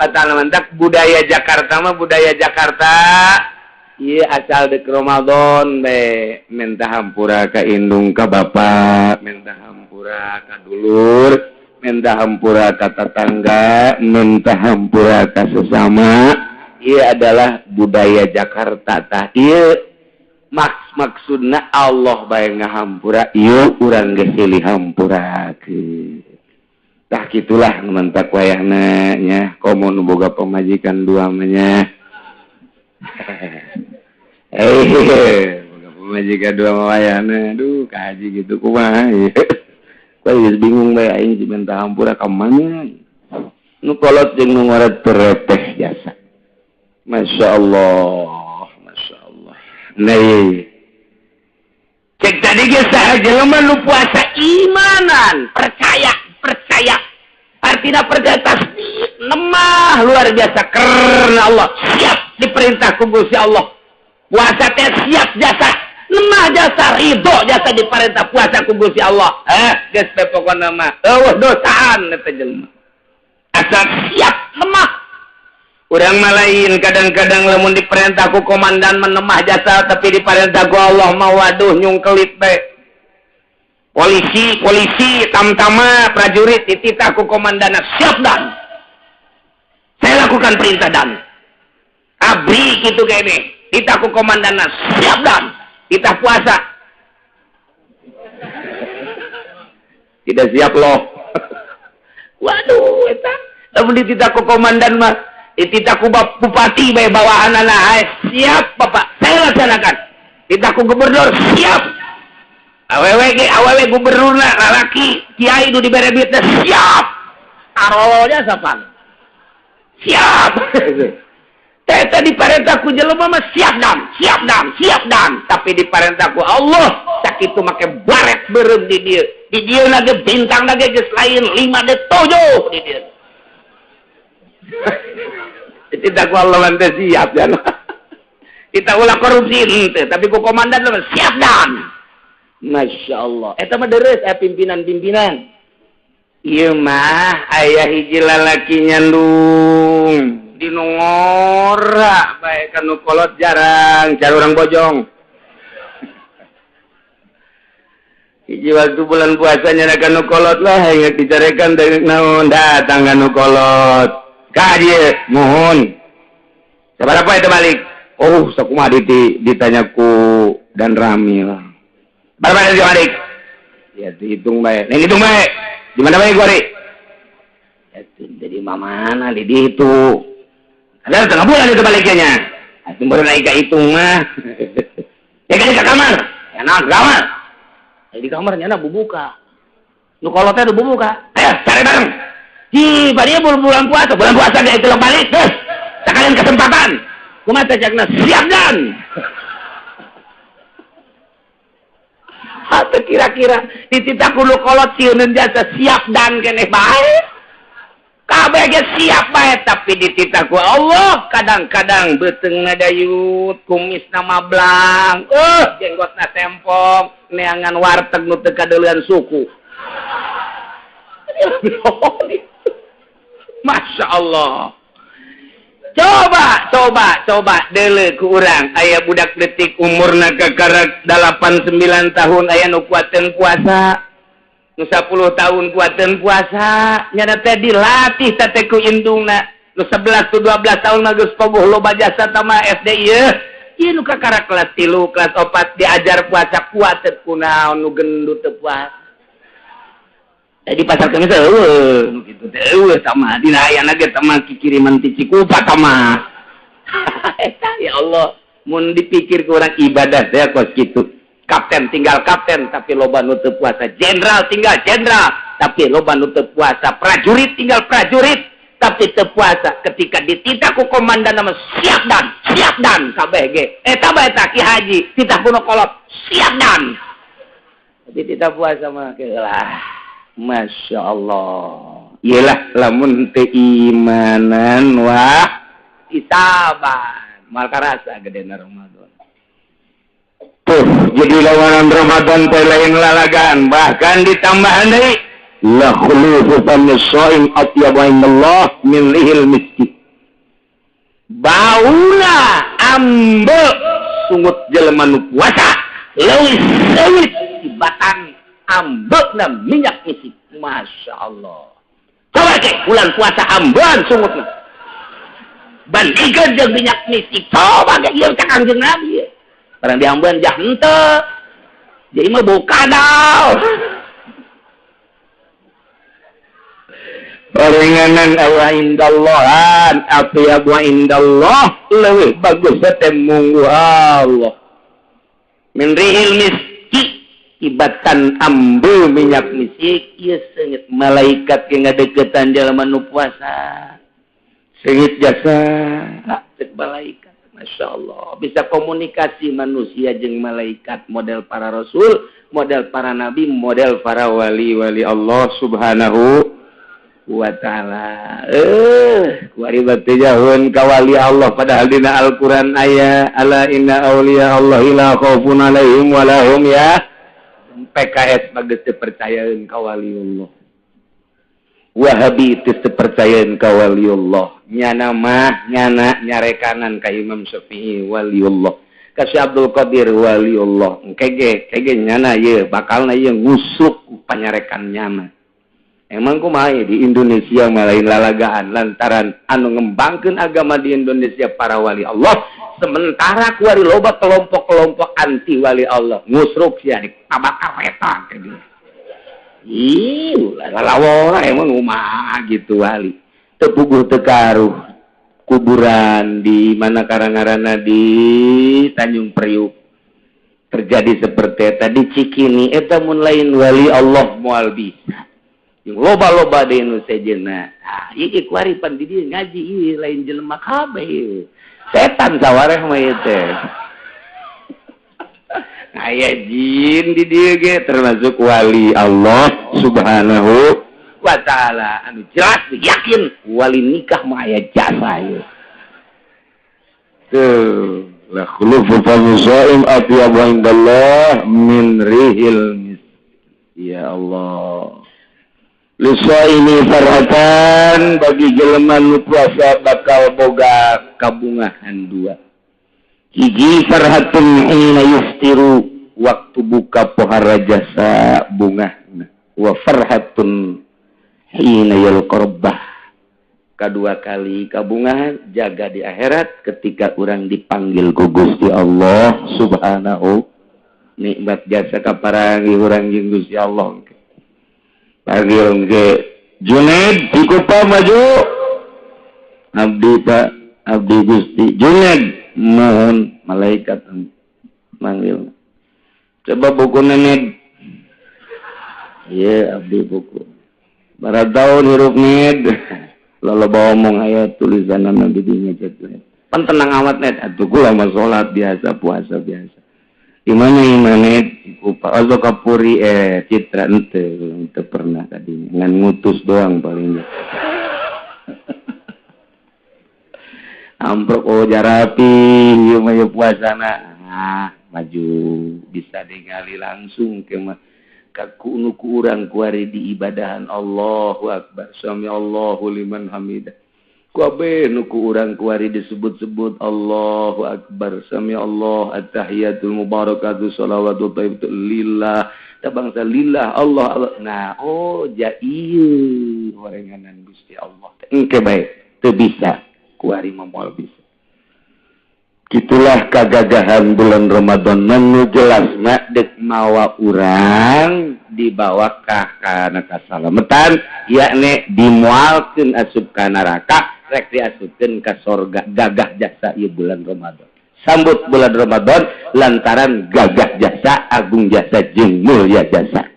wa taala. Mantak budaya Jakarta mah budaya Jakarta ieu asal dek Ramadan be minta hampura ka indung ka bapak, minta hampura ka dulur, minta hampura ka tetangga, minta hampura ka sesama. Ieu adalah budaya Jakarta tah. Ieu maksudna Allah bae ngahampura ieu urang geus silih hampurakeun. Tah kitulah mantak wayahna nya komo nu boga pamajikan dua mah nya. Boga pamajikan dua mah wayahna aduh kahaji gitu kumaha ieu. Kok geus bingung bae aing si minta hampura ka mana. Nu kolot jeung nu ngoret terepeh jasa. Masya Allah. Nah, cek tadi ge saha jelema nu puasa imanan, percaya, percaya. Artinya percaya tasdik, lemah luar biasa karena Allah, siap diperintah ku Gusti Allah. Puasa teh siap jasa, lemah jasa, ridho jasa diperintah puasa ku Gusti Allah. Geus we pokona mah eueuh dosaan eta jelema. Asal siap lemah. Urang mah lain kadang-kadang lamun diperintah ku komandan menemah jasa tapi diperintah ku Allah mah waduh nyungkelit bae. Polisi, polisi, tamtama, prajurit dititah ku komandana siap dan. Saya lakukan perintah dan. Abri gitu kene. Titah ku komandana siap dan. Titah puasa. Tidak siap loh. Waduh eta. Lamun dititah ku komandan mah, dititah ku bupati bae bawahanana, siap Bapak, saya laksanakan. Titah ku gubernur siap. Awewe ge awewe gubernurna lalaki kiai nu dibere duitna siap. Tarolnya sapan. Siap. Teh diparentah ku jelema mah siap dan, siap dan, siap dan, tapi diparentah ku Allah sakitu make baret beureum di dieu. Di dieu na ge bintang na ge geus lain 5 de 7 di dieu. Dititah ku Allah mah teh siap ya. Kita ulah korupsi henteu, tapi ku komandan mah siap dan. Masya Allah. Eta mah deres pimpinan-pimpinan. Ieu mah aya hiji lalaki nyandung di nu ngora bae ka nu kolot jarang cari urang bojong. Hiji waktu bulan puasa nyana ka nu kolot lah ingat dicarekan dari naon datang ka nu kolot. Ka dieu muhun. Sabaraha eta balik? Oh, sakumaha ditanya ku dan rami lah. Berapa yang balik? Ya dihitung baik. Nih hitung baik. Di mana baik gua, Ri? Ya jadi mana di dihitung. Ada setengah bulan itu baliknya. Itu baru naik ke hitung mah. Ya kan ke kamar. Ya nah, ke kamar. Ya, di kamar nyana bubuka. Nu kolotnya udah bubuka. Ayo cari bareng. Di barinya bulan puasa, bulan puasa dia itu balik. Terus sekalian kesempatan. Kumaha teh cakna siap dan. Atau kira-kira dititah kudu kolot sieuneun jasa siap dan keneh bae. Kabeh ge siap bae tapi dititah ku Allah kadang-kadang beuteungna dayut, kumisna mablang, jenggotna tempong, neangan warteg nu teu kadeuleun suku. Masya Allah. Coba, coba, coba deuleu ku urang aya budak leutik umurna kakarak 8 9 tahun aya nu kuateun puasa. Nu 10 tahun kuateun puasa, nyana teh dilatih teh ku indungna. Nu 11 tu 12 tahun mah geus pogoh loba jasa tama SD ieu. Ieu nu kakarak kelas 3, kelas 4 diajar puasa kuateun kunaon nu gendut teu puasa. Di pasar kemis eueuh nu kitu teh eueuh sama dina ayana ge tama kikiriman ti Cikupa tama. Eta ya Allah, mun dipikir ku urang ibadah teh kos kitu. Kapten tinggal kapten tapi loba nu teu puasa, jenderal tinggal jenderal tapi loba nu teu puasa, prajurit tinggal prajurit tapi teu puasa. Ketika dititah ku komandan mah siap dan kabeh ge. Eta bae eta Ki Haji titah ku nu kolot siap dan. Tapi titah puasa mah keulah. Masya Allah. Iyalah lamun teu imanan wah isaban mal karasa gedena Ramadan. Tuh jadi lawanan Ramadan teh lain lalagan bahkan ditambahan deui la khulufu fami shaim atyabu indallah min rihil miski. Bauna ambe sungut jelema nu puasa leuwih seuit tibatan ambekna minyak isi. Masya Allah. Coba ke bulan puasa ambean sungutna. Bandingkeun jeung minyak misik. Coba ge ieu cak Kangjeng Nabi. Barang diambean jah henteu. Jadi mah bau kadal. Orenganan awa indallahan atyabu indallah leuwih bagus teh munggu Allah. Min rihil miski ibatan ambu minyak misik ieu seungit malaikat ge ngadeukeutan jalma nu puasa. Seungit jasa cek malaikat. Masya Allah bisa komunikasi manusia jeung malaikat model para rasul, model para nabi, model para wali-wali Allah subhanahu wa ta'ala. Kuari batu jahun ka wali Allah padahal dina Al-Qur'an aya ala inna auliya Allah la khaufun alaihim wa lahum ya. PKS mah geus teu percayaeun ka waliullah. Wahabi teu percayaeun ka waliullah. Nyana mah nyana nyarekanan ka Imam Syafi'i waliullah. Ka Syekh Abdul Qadir waliullah. Engke ge nyana ieu bakalna ieu ngusuk panyarekan nyana. Emang kumaha di Indonesia mah lain lalagaan lantaran anu ngembangkeun agama di Indonesia para wali Allah. Sementara kuari loba kelompok-kelompok anti wali Allah ngusruk sia ditabak eta gitu. Ih, lalawora emang kumaha gitu wali. Teu puguh teu karuh kuburan di mana karangarana di Tanjung Priuk terjadi seperti eta di Cikini eta mun lain wali Allah moal bisa. Jeung loba-loba di nu sejenna. Ah, ieu kuari pan di dieu ngaji ieu lain jelema kabeh ieu. Setan sawareh mah ieu teh. Aya jin di dieu ge termasuk wali Allah subhanahu wa ta'ala. Anu jelas yakin wali nikah mah aya jasa ieu. Tuh, la khulufu fami shaim atyabu indallah min rihil mis. Ya Allah. Lisaimi farhatan bagi jelema nu puasa bakal boga kabungahan dua. Hiji farhatun hina yuftiru waktu buka pohara jasa bungahna. Wa farhatun hina yalqa rabbah. Kadua kali kabungahan jaga di akhirat ketika urang dipanggil ku Gusti Allah subhanahu. Nikmat jasa kaparangi urang jeung Gusti Allah. Panggil ke Junaid Cikupa maju. Abdi Pak, abdi Gusti Junaid mohon malaikat manggil. Coba buku nenek. Iya abdi buku. Barat tahun hirup ned. Lalu bawa omong aya tulisan di dinya cetu. Pan tenang amat net atuh kula mah salat biasa puasa biasa. Di mana imanet Cikupa ozo kapuri citra ente pernah tadinya ngan ngutus doang palingnya. Amprok oh jarapi ieu mah ieu puasana. Ah, maju bisa ningali langsung ke mah ka nu ku urang kuari di ibadahan Allahu akbar sami Allahu liman hamidah. Kabeh nu ku urang kuari disebut-sebut Allahu akbar sami Allah at-tahiyatul mubarakatuh shalawatu thayyibatu lillah ta bangsa lillah Allah Allah. Nah oh ja ieu horenganan Gusti Allah engke bae teu bisa kuari mah moal bisa. Itulah kagagahan bulan Ramadan nu jelas mah deuk mawa urang dibawa ka kana kasalametan yakni dimualkeun asup ka neraka rek diasupkeun ka sorga gagah jasa ieu bulan Ramadan. Sambut bulan Ramadan lantaran gagah jasa, agung jasa jeung mulia jasa.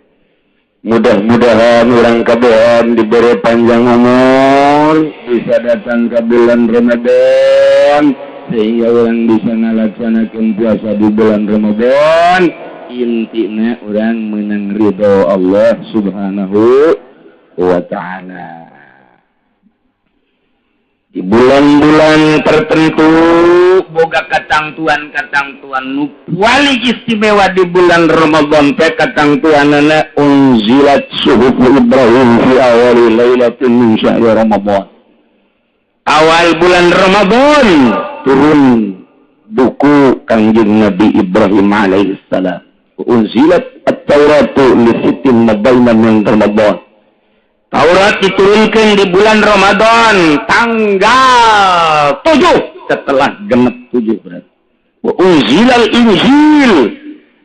Mudah-mudahan urang kabehan diberi panjang umur bisa datang ke bulan Ramadan sehingga orang bisa ngalaksanakan puasa di bulan Ramadan. Intinya orang menang ridho Allah subhanahu wa ta'ala. Di bulan-bulan tertentu boga katangtuan-katangtuan nu paling istimewa di bulan Ramadan teh katangtuanana unzilat suhufu Ibrahim fi awali lailatin min syahri Ramadan. Awal bulan Ramadan turun buku Kangjeng Nabi Ibrahim alaihissalam. Unzilat at-Tauratu li sittin mabaina min Ramadan. Taurat diturunkan di bulan Ramadan tanggal 7 setelah genep 7 berarti. Wa unzilal Injil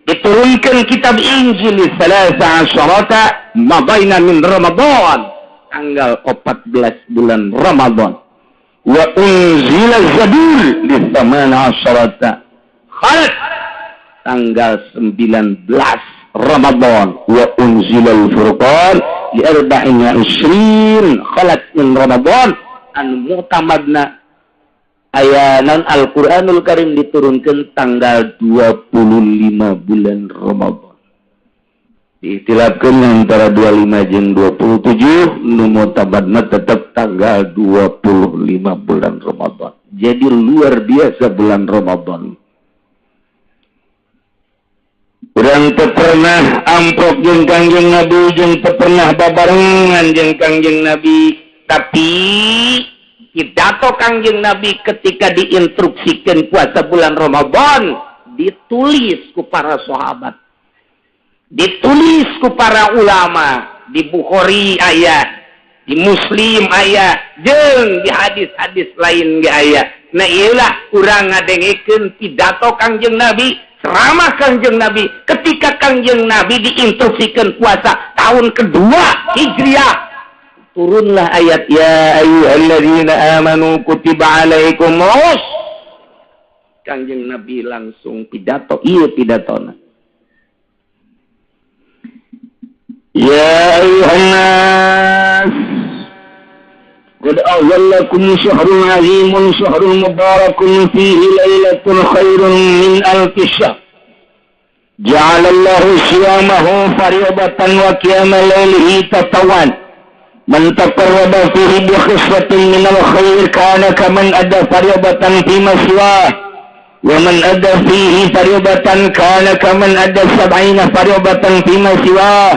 diturunkan kitab Injil salasa asyarata mabaina min Ramadan tanggal 14 bulan Ramadan. Wa unzila Zabur di thamana asyarata khalat tanggal 19 Ramadan. Wa unzilal Furqan li arba'in wa isrin khalat min Ramadan anu mu'tamadna Aya non Al-Qur'anul Karim diturunkan tanggal 25 bulan Ramadan. Diitilafkeun antara 25 jeung 27, nu mutabarna tetap tanggal 25 bulan Ramadan. Jadi luar biasa bulan Ramadan. Urang teu pernah amprok jeung Kangjeng Nabi, jeung teu pernah babarengan jeung Kangjeng Nabi, tapi pidato Kangjeng Nabi ketika diinstruksikan puasa bulan Ramadan ditulis ku para sahabat, ditulis ku para ulama, di Bukhari aya, di Muslim aya, jeung di hadis-hadis lain ge aya. Nah ieulah urang ngadengekeun pidato Kangjeng Nabi, ceramah Kangjeng Nabi ketika Kangjeng Nabi diinstruksikan puasa tahun kedua Hijriah. Turunlah ayat ya ayyuhalladzina amanu kutiba alaikumus. Kangjeng Nabi langsung pidato, ieu pidatona. Ya ayyuhan nas qad azallakum syahrun azimun syahrun mubarakun fihi lailatun khairun min alfi syahr. Ja'alallahu siyamahu fariidatan wa qiyama lailihi tatawwan. Man taqarraba fihi bi khislatin minal khair kana kaman adda fariidatan fi ma siwah. Wa man adda fihi fariidatan kana kaman adda sab'ina fariidatan fi ma siwah.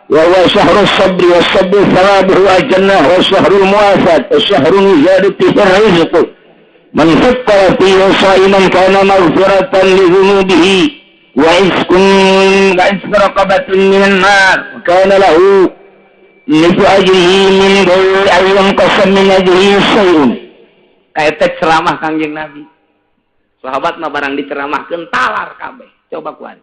Wa huwa syahrus sabri was sabru thawabuhu al-jannah wa syahrul muwasat wa syahrun ziyadatu rizq. Man fattara fihi sha'iman kana maghfiratan li dhunubihi wa iskun wa isku raqabatin minan nar wa kana lahu nisfu ajrihi min ghairi an yanqasa min ajrihi syai'un. Kaeta ceramah Kangjeng Nabi. Sahabat mah barang diceramahkeun talar kabeh. Coba kuari.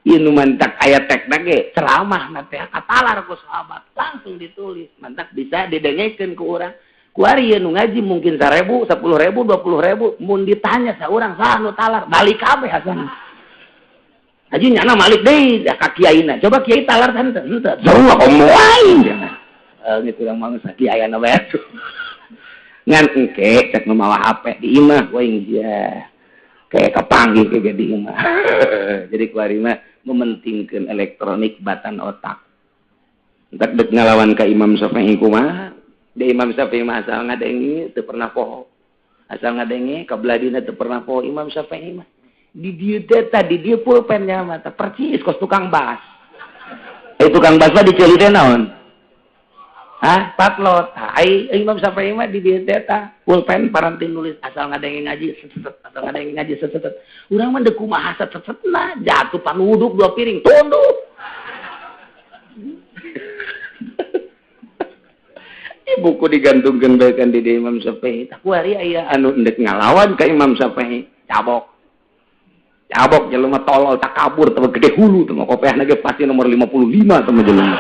Ieu nu mantak aya tekna ge ceramah na teh katalar ku sahabat langsung ditulis, mantak bisa didengekeun ku urang. Kuari ieu nu ngaji mungkin 1000, 10.000, 20.000, mun ditanya saurang saha nu talar, balik kabeh asana. Haji nyana malik deui da ka kiaina. Coba kiai talar teh henteu, henteu. Sarua komo aing cenah. Geus urang mah geus kiaiana bae atuh. Ngan engke cek nu mawa HP di imah we sia. Kayak kepanggih ke di imah. Jadi kuari mah mementingkeun elektronik batan otak. Entak dek ngalawan ka Imam Syafi'i kumaha? Da Imam Syafi'i mah asal ngadenge teu pernah poho. Asal ngadenge kabeladina teu pernah poho Imam Syafi'i mah. Di dieu teh tadi dieu pulpennya mah teh percis kos tukang bas. Tukang bas mah diceuli teh naon? Hah, patlot. Ai Imam Syafi'i mah di dieu teh tah pulpen paranti nulis asal ngadenge ngaji set asal ngadenge ngaji set. Urang mah deuk kumaha set setna jatuh panuduk dua piring tunduk. Buku digantungkeun bae kan di Imam Syafi'i. Tah kuari aya anu endek ngalawan ka Imam Syafi'i, cabok. Cabok jelema tolol takabur teh gede hulu teh kopeahna ge pasti nomor 55 teh jelema.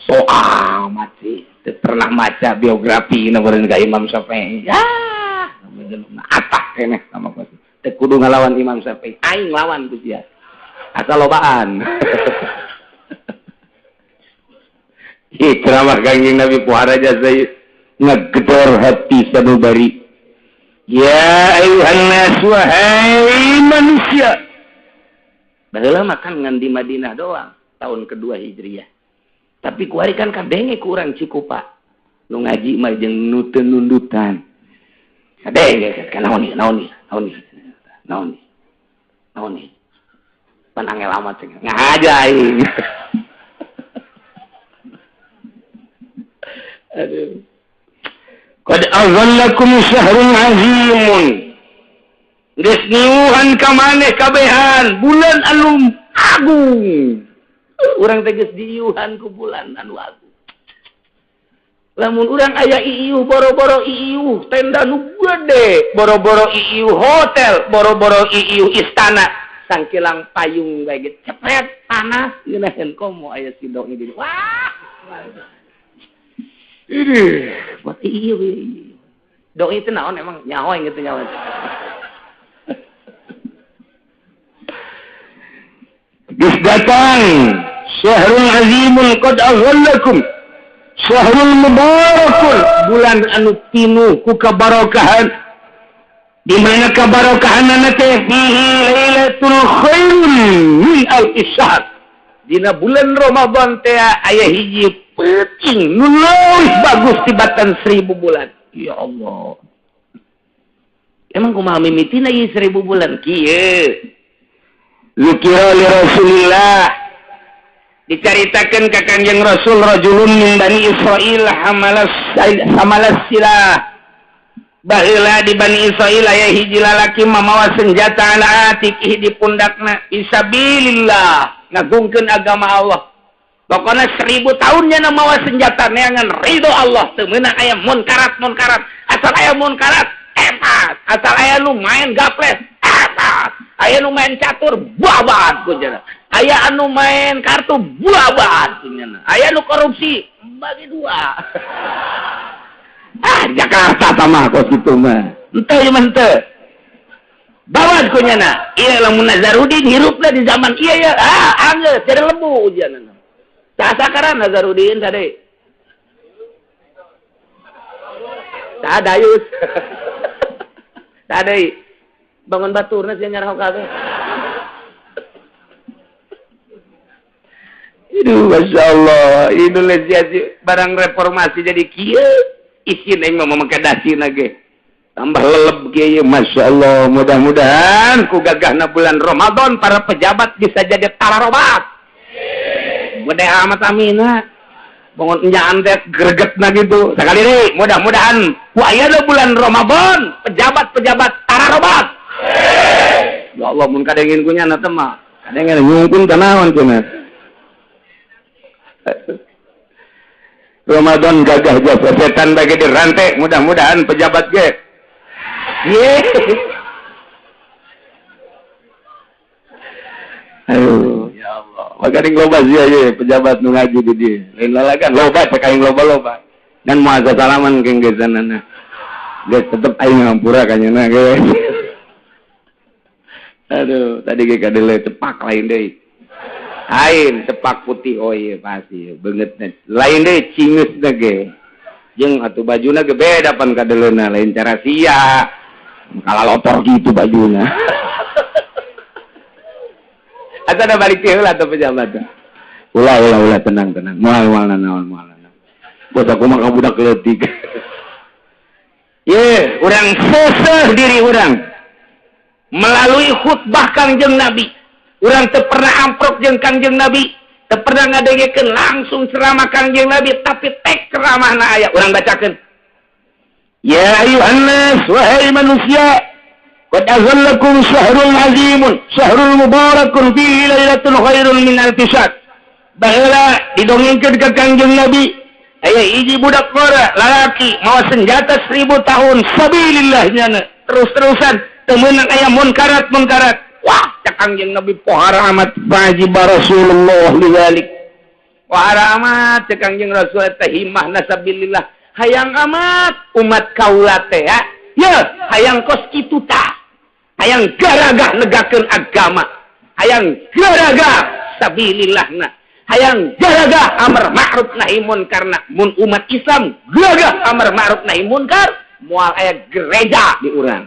So amat sih, teu pernah maca biografi nomor ka Imam Syafi'i. Ya, jelema atak keneh sama ku. Teu kudu ngalawan Imam Syafi'i, aing lawan ku sia. Asal lobaan. Ih, ceramah Kangjeng Nabi puhara jasa ngegedor hati sanubari. Ya ayuhan nas wahai manusia. Baheula mah kan ngan di Madinah doang tahun kedua Hijriah. Tapi kuari kan kadenge ku urang Cikupa. Nu ngaji mah jeung nu teu nundutan. Kadenge kan naon ieu naon ieu naon ieu naon ieu naon ieu. Pan angel amat cenah. Ngahaja aing. Aduh. Qad azallakum syahrun azimun. Geus niuhan ka maneh kabehan bulan anu agung. Urang teh geus diiuhan ku bulan anu agung. Lamun urang aya iiuh boro-boro iiuh tenda nu gede, boro-boro iiuh hotel, boro-boro iiuh istana, sangkilang payung bae ge cepet panas ngeunaheun komo aya sidong di. Wah. Ini buat iya, doi itu naon emang nyawa yang gitu nyawa. Geus datang syahrul azimun qad aghallakum Syahrul mubarakun, bulan anu pinuh ku kabarokahan. Di mana kabarokahanana teh? Fihi lailatul khairun min alfi syahr. Dina bulan Ramadan teh aya hiji peuting nu leuwih bagus tibatan 1000 bulan. Ya Allah. Emang kumaha mimitina ieu 1000 bulan kieu? Zikira li Rasulillah, dicaritakeun ka Kanjeng Rasul, rajulun min Bani Israil hamalas silah. Baheula di Bani Israil aya hiji lalaki mamawa senjata ala atiqihi, di pundakna, fisabilillah, ngagungkeun agama Allah. Pokoknya 1000 tahunnya mawa senjata neangan ridho Allah, teu meunang aya munkarat munkarat, asal aya munkarat epat, asal aya nu main gaples epat, aya nu main catur babat kunyana, aya anu main kartu babat kunyana, aya nu korupsi bagi dua. Ah, Jakarta sama kos kitu mah henteu ieu mah, henteu babat kunyana. Ieu lamun Nazarudin hirupna di zaman ieu ya, ah, anggeus jadi lebu ujianna. Sakaran Nazarudin tadi. Tak dayus. Tak deui. Bangun baturna sia nyarah kabeh. Aduh, Masya Allah. Indonesia barang reformasi jadi kieu. Isin aing mah make dasina ge. Tambah leleb kieu, Masya Allah. Mudah-mudahan ku gagahna bulan Ramadan para pejabat bisa jadi tararobat. Gede amat amina. Bangun enyaan teh gregetna gitu. Sekali deui, mudah-mudahan ku ayeuna bulan Ramadan pejabat-pejabat tararobat. Ya Allah, mun kadengin ku nyana teh mah. Kadengin nyungkun teh naon cenah. Ramadan gagah jasa setan bagi dirantai, mudah-mudahan pejabat ge. Ye. Aduh, ya Allah. Maka loba sia ye pejabat nu ngaji di dieu. Lain lalagan loba cek aing loba-loba. Dan moal salaman ke geus-geusana. Geus tetep aing ngampura ka nyana ge. Aduh, tadi ge kadele cepak lain deui. Lain cepak putih, oh iya pasti beungeutna. Lain deui cingeusna ge. Jeung atuh bajuna ge beda pan kadeleuna, lain cara sia. Kalalotor gitu bajuna. Atau ada balik heula atau pejabat. Ulah ulah ulah, tenang tenang. Moal moal naon moal naon. Bos aku mah ka budak leutik. Ye, urang seseh diri urang melalui khutbah Kangjeng Nabi. Urang teu pernah amprok jeung Kangjeng Nabi, teu pernah ngadengekeun langsung ceramah Kangjeng Nabi, tapi tek ceramahna aya urang bacakeun. Ya ayuhan nas, wahai manusia, qad azallakum syahrul azimun, syahrul mubarakun fihi lailatul khairun min alfi syahr. Baheula didongengkeun ka Kangjeng Nabi, aya hiji budak ngora lalaki mawa senjata 1000 tahun sabilillah nyana terus-terusan teu meunang aya munkarat munkarat. Wah, cak Kangjeng Nabi pohara amat wajiba Rasulullah lidzalik. Pohara amat cak Kangjeng Rasul teh himahna sabilillah. Hayang amat umat kaula teh ya. Ya, hayang kos kitu tah. Hayang garagah negakeun agama, hayang garagah sabilillahna, hayang garagah amar ma'ruf nahi munkarna. Mun umat Islam gagah amar ma'ruf nahi munkar, moal aya gereja di urang.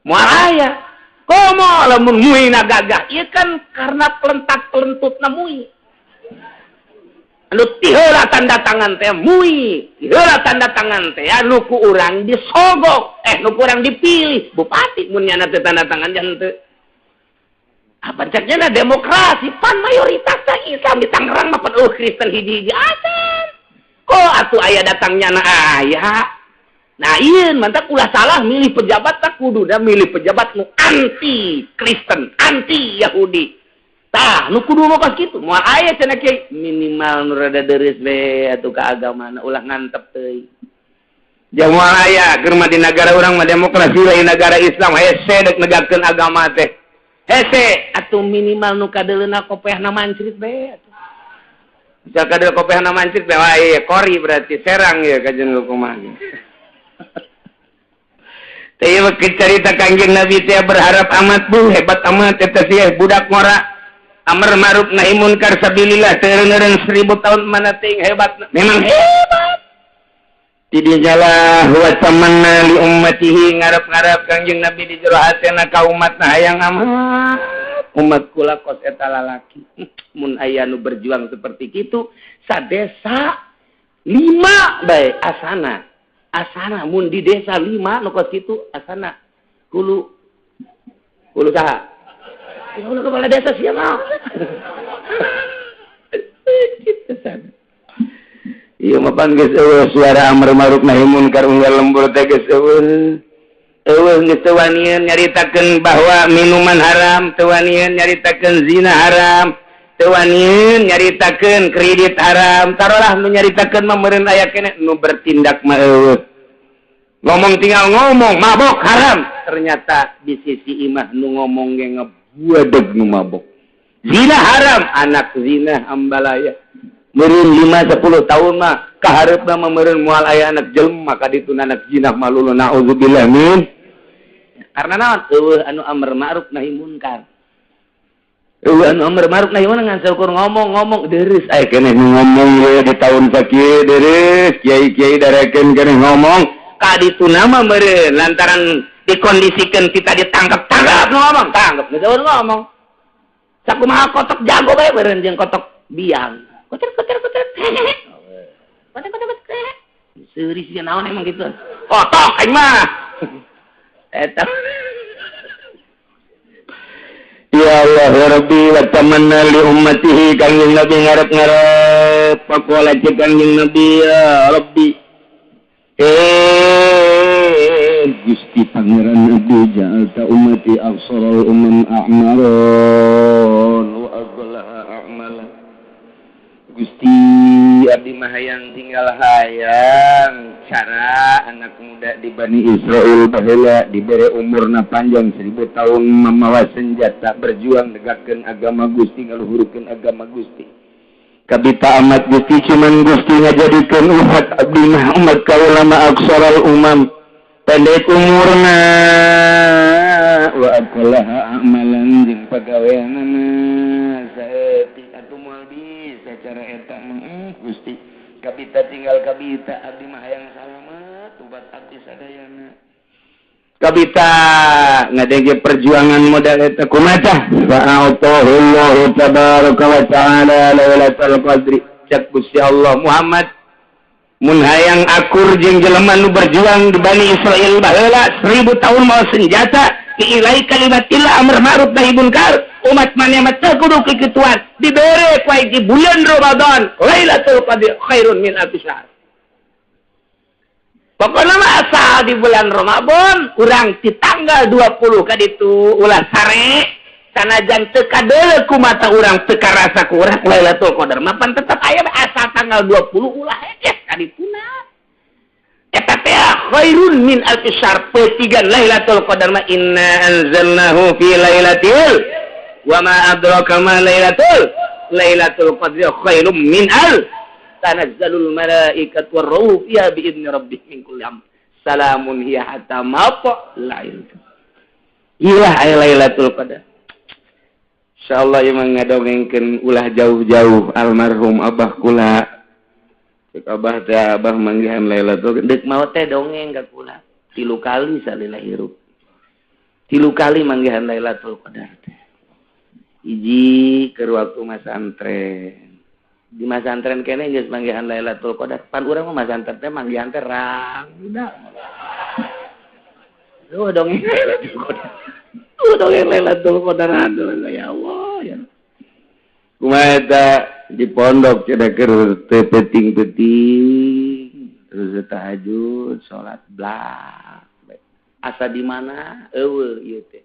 Moal aya. Komo lamun muina gagah, ieu kan karena pelentat-pelentutna mui. Anu tiheula tanda tangan teh mui, tiheula tanda tangan teh anu ku urang disogok, nu ku urang dipilih bupati mun nyana teh tanda tangan jangan teu. Apa ceknya demokrasi pan mayoritas teh Islam di Tangerang mah pan Kristen hiji-hiji acan. Kok atuh aya datang nyana aya. Nah ieu mantap ulah salah milih pejabat tak kuduna milih pejabat nu anti Kristen, anti Yahudi. Tah, nu kudu mah kos kitu. Moal aya cenah kiai minimal nu rada deureuh we atuh ka agamana ulah ngantep teuing. Jamoal aya keur mah di nagara urang mah demokrasi lain nagara Islam hese deuk negakeun agama teh. Hese atuh minimal nu kadeuleuna kopehna mancrit we atuh. Misal kadeul kopehna mancrit we wah ieu kori berarti serang ieu kajen lu kumaha. Teh ieu cerita Kangjeng Nabi teh berharap amat bu hebat amat eta sih budak ngora. Amar ma'ruf nahi munkar sabilillah teu eureun 1000 tahun mana ting hebat. Memang hebat. Tidinya lah wa tamanna li ummatihi ngarep-ngarep Kangjeng Nabi di jero hatena ka umatna hayang amat umat kula kos eta lalaki. Mun aya nu berjuang seperti kitu sadesa 5 bae asana. Asana mun di desa 5 nu kos kitu asana hulu hulu saha? Hulu kepala desa sia mah. Kitu sana. Ieu mah pan geus eueuh suara amar ma'ruf nahi munkar unggal lembur teh geus eueuh. Eueuh geus teu wanian nyaritakeun bahwa minuman haram, teu wanian nyaritakeun zina haram, teu wanian nyaritakeun kredit haram. Tarolah nu nyaritakeun mah meureun aya keneh nu bertindak mah eueuh. Ngomong tinggal ngomong mabok haram, ternyata di sisi imah nu ngomong ge ngebuadeg nu mabok. Zina haram, anak zina ambalaya. Meureun 5-10 tahun mah kahareupna mah meureun moal aya anak jelema ka ditu anak zina mah lulu naudzubillah min. Karena naon eueuh anu amar ma'ruf nahi munkar. Eueuh anu amar ma'ruf nahi munkar ngan saukur ngomong-ngomong deureuh aya keneh ngomong we di tahun sakieu deureuh kiai-kiai darekeun keneh ngomong ka ditu mah meureun lantaran dikondisikeun kita ditangkap-tangkap ngomong tangkap geus ngomong. Sakumaha kotok jago bae meureun jeung kotok biang. Koter koter koter. Koter koter koter. Seuri sia naon emang gitu. Kotok aing mah. Eta. Ya Allah ya Rabbi wa tamanna li ummatihi Kangjeng Nabi ngarep-ngarep pakola cek Kangjeng Nabi ya Rabbi. Gusti Pangeran Nabi ja'alta ummati afsarul umam a'maron wa aghlaha a'mala. Gusti abdi mah hayang tinggal hayang cara anak muda di Bani Israel baheula dibere umurna panjang 1000 tahun mamawa senjata berjuang negakkeun agama Gusti ngaluhurkeun agama Gusti. Kabita amat Gusti cuman Gusti ngajadikeun umat abdi mah umat kaula mah aksaral umam pendek umurna wa aqlaha amalan jeung pagaweanana saeutik atuh moal bisa cara eta mah Gusti kabita tinggal kabita abdi mah hayang salamet ubat abdi sadayana kabita ngadenge perjuangan modal eta kumaha tah fa'atahullahu tabaraka wa ta'ala lailatul qadri cek Gusti Allah Muhammad mun hayang akur jeung jelema nu berjuang di Bani Israil baheula 1000 tahun mawa senjata diilai kalimatillah amar ma'ruf nahi munkar umat maneh mah teu kudu kikituan dibere ku di bulan Ramadan Lailatul Qadri khairun min alfi syahr. Pokokna mah asal di bulan Ramadan urang di tanggal 20 ka ditu ulah sare sanajan teu kadeuleu ku mata urang teu karasa ku urang Lailatul Qadar mah pan tetep aya asal tanggal 20 ulah hege ka dituna eta teh khairun min alfi syahr petigan Lailatul Qadar mah inna anzalnahu fi lailatul wa ma adraka ma lailatul qadri khairum min al tanazzalul malaikatu warruhu fiha bi idni rabbihim min kulli amr salamun hiya hatta matla'il ilah aya Lailatul Qadar. Insyaallah ieu mah ngadongengkeun ulah jauh-jauh almarhum abah kula cek abah teh abah manggihan Lailatul deuk maot teh dongeng ka kula 3 kali salila hirup 3 kali manggihan Lailatul Qadar teh. Hiji keur waktu masantren di masantren keneh geus manggihan Lailatul Qadar pan urang mah masantren teh manggihan teh rangda oh dongeng Lailatul Qadar oh dongeng Lailatul Qadar aduh ya Allah ya kumaha eta di pondok cenah keur teu peuting-peuting terus tahajud salat blak asa di mana eueuh ieu teh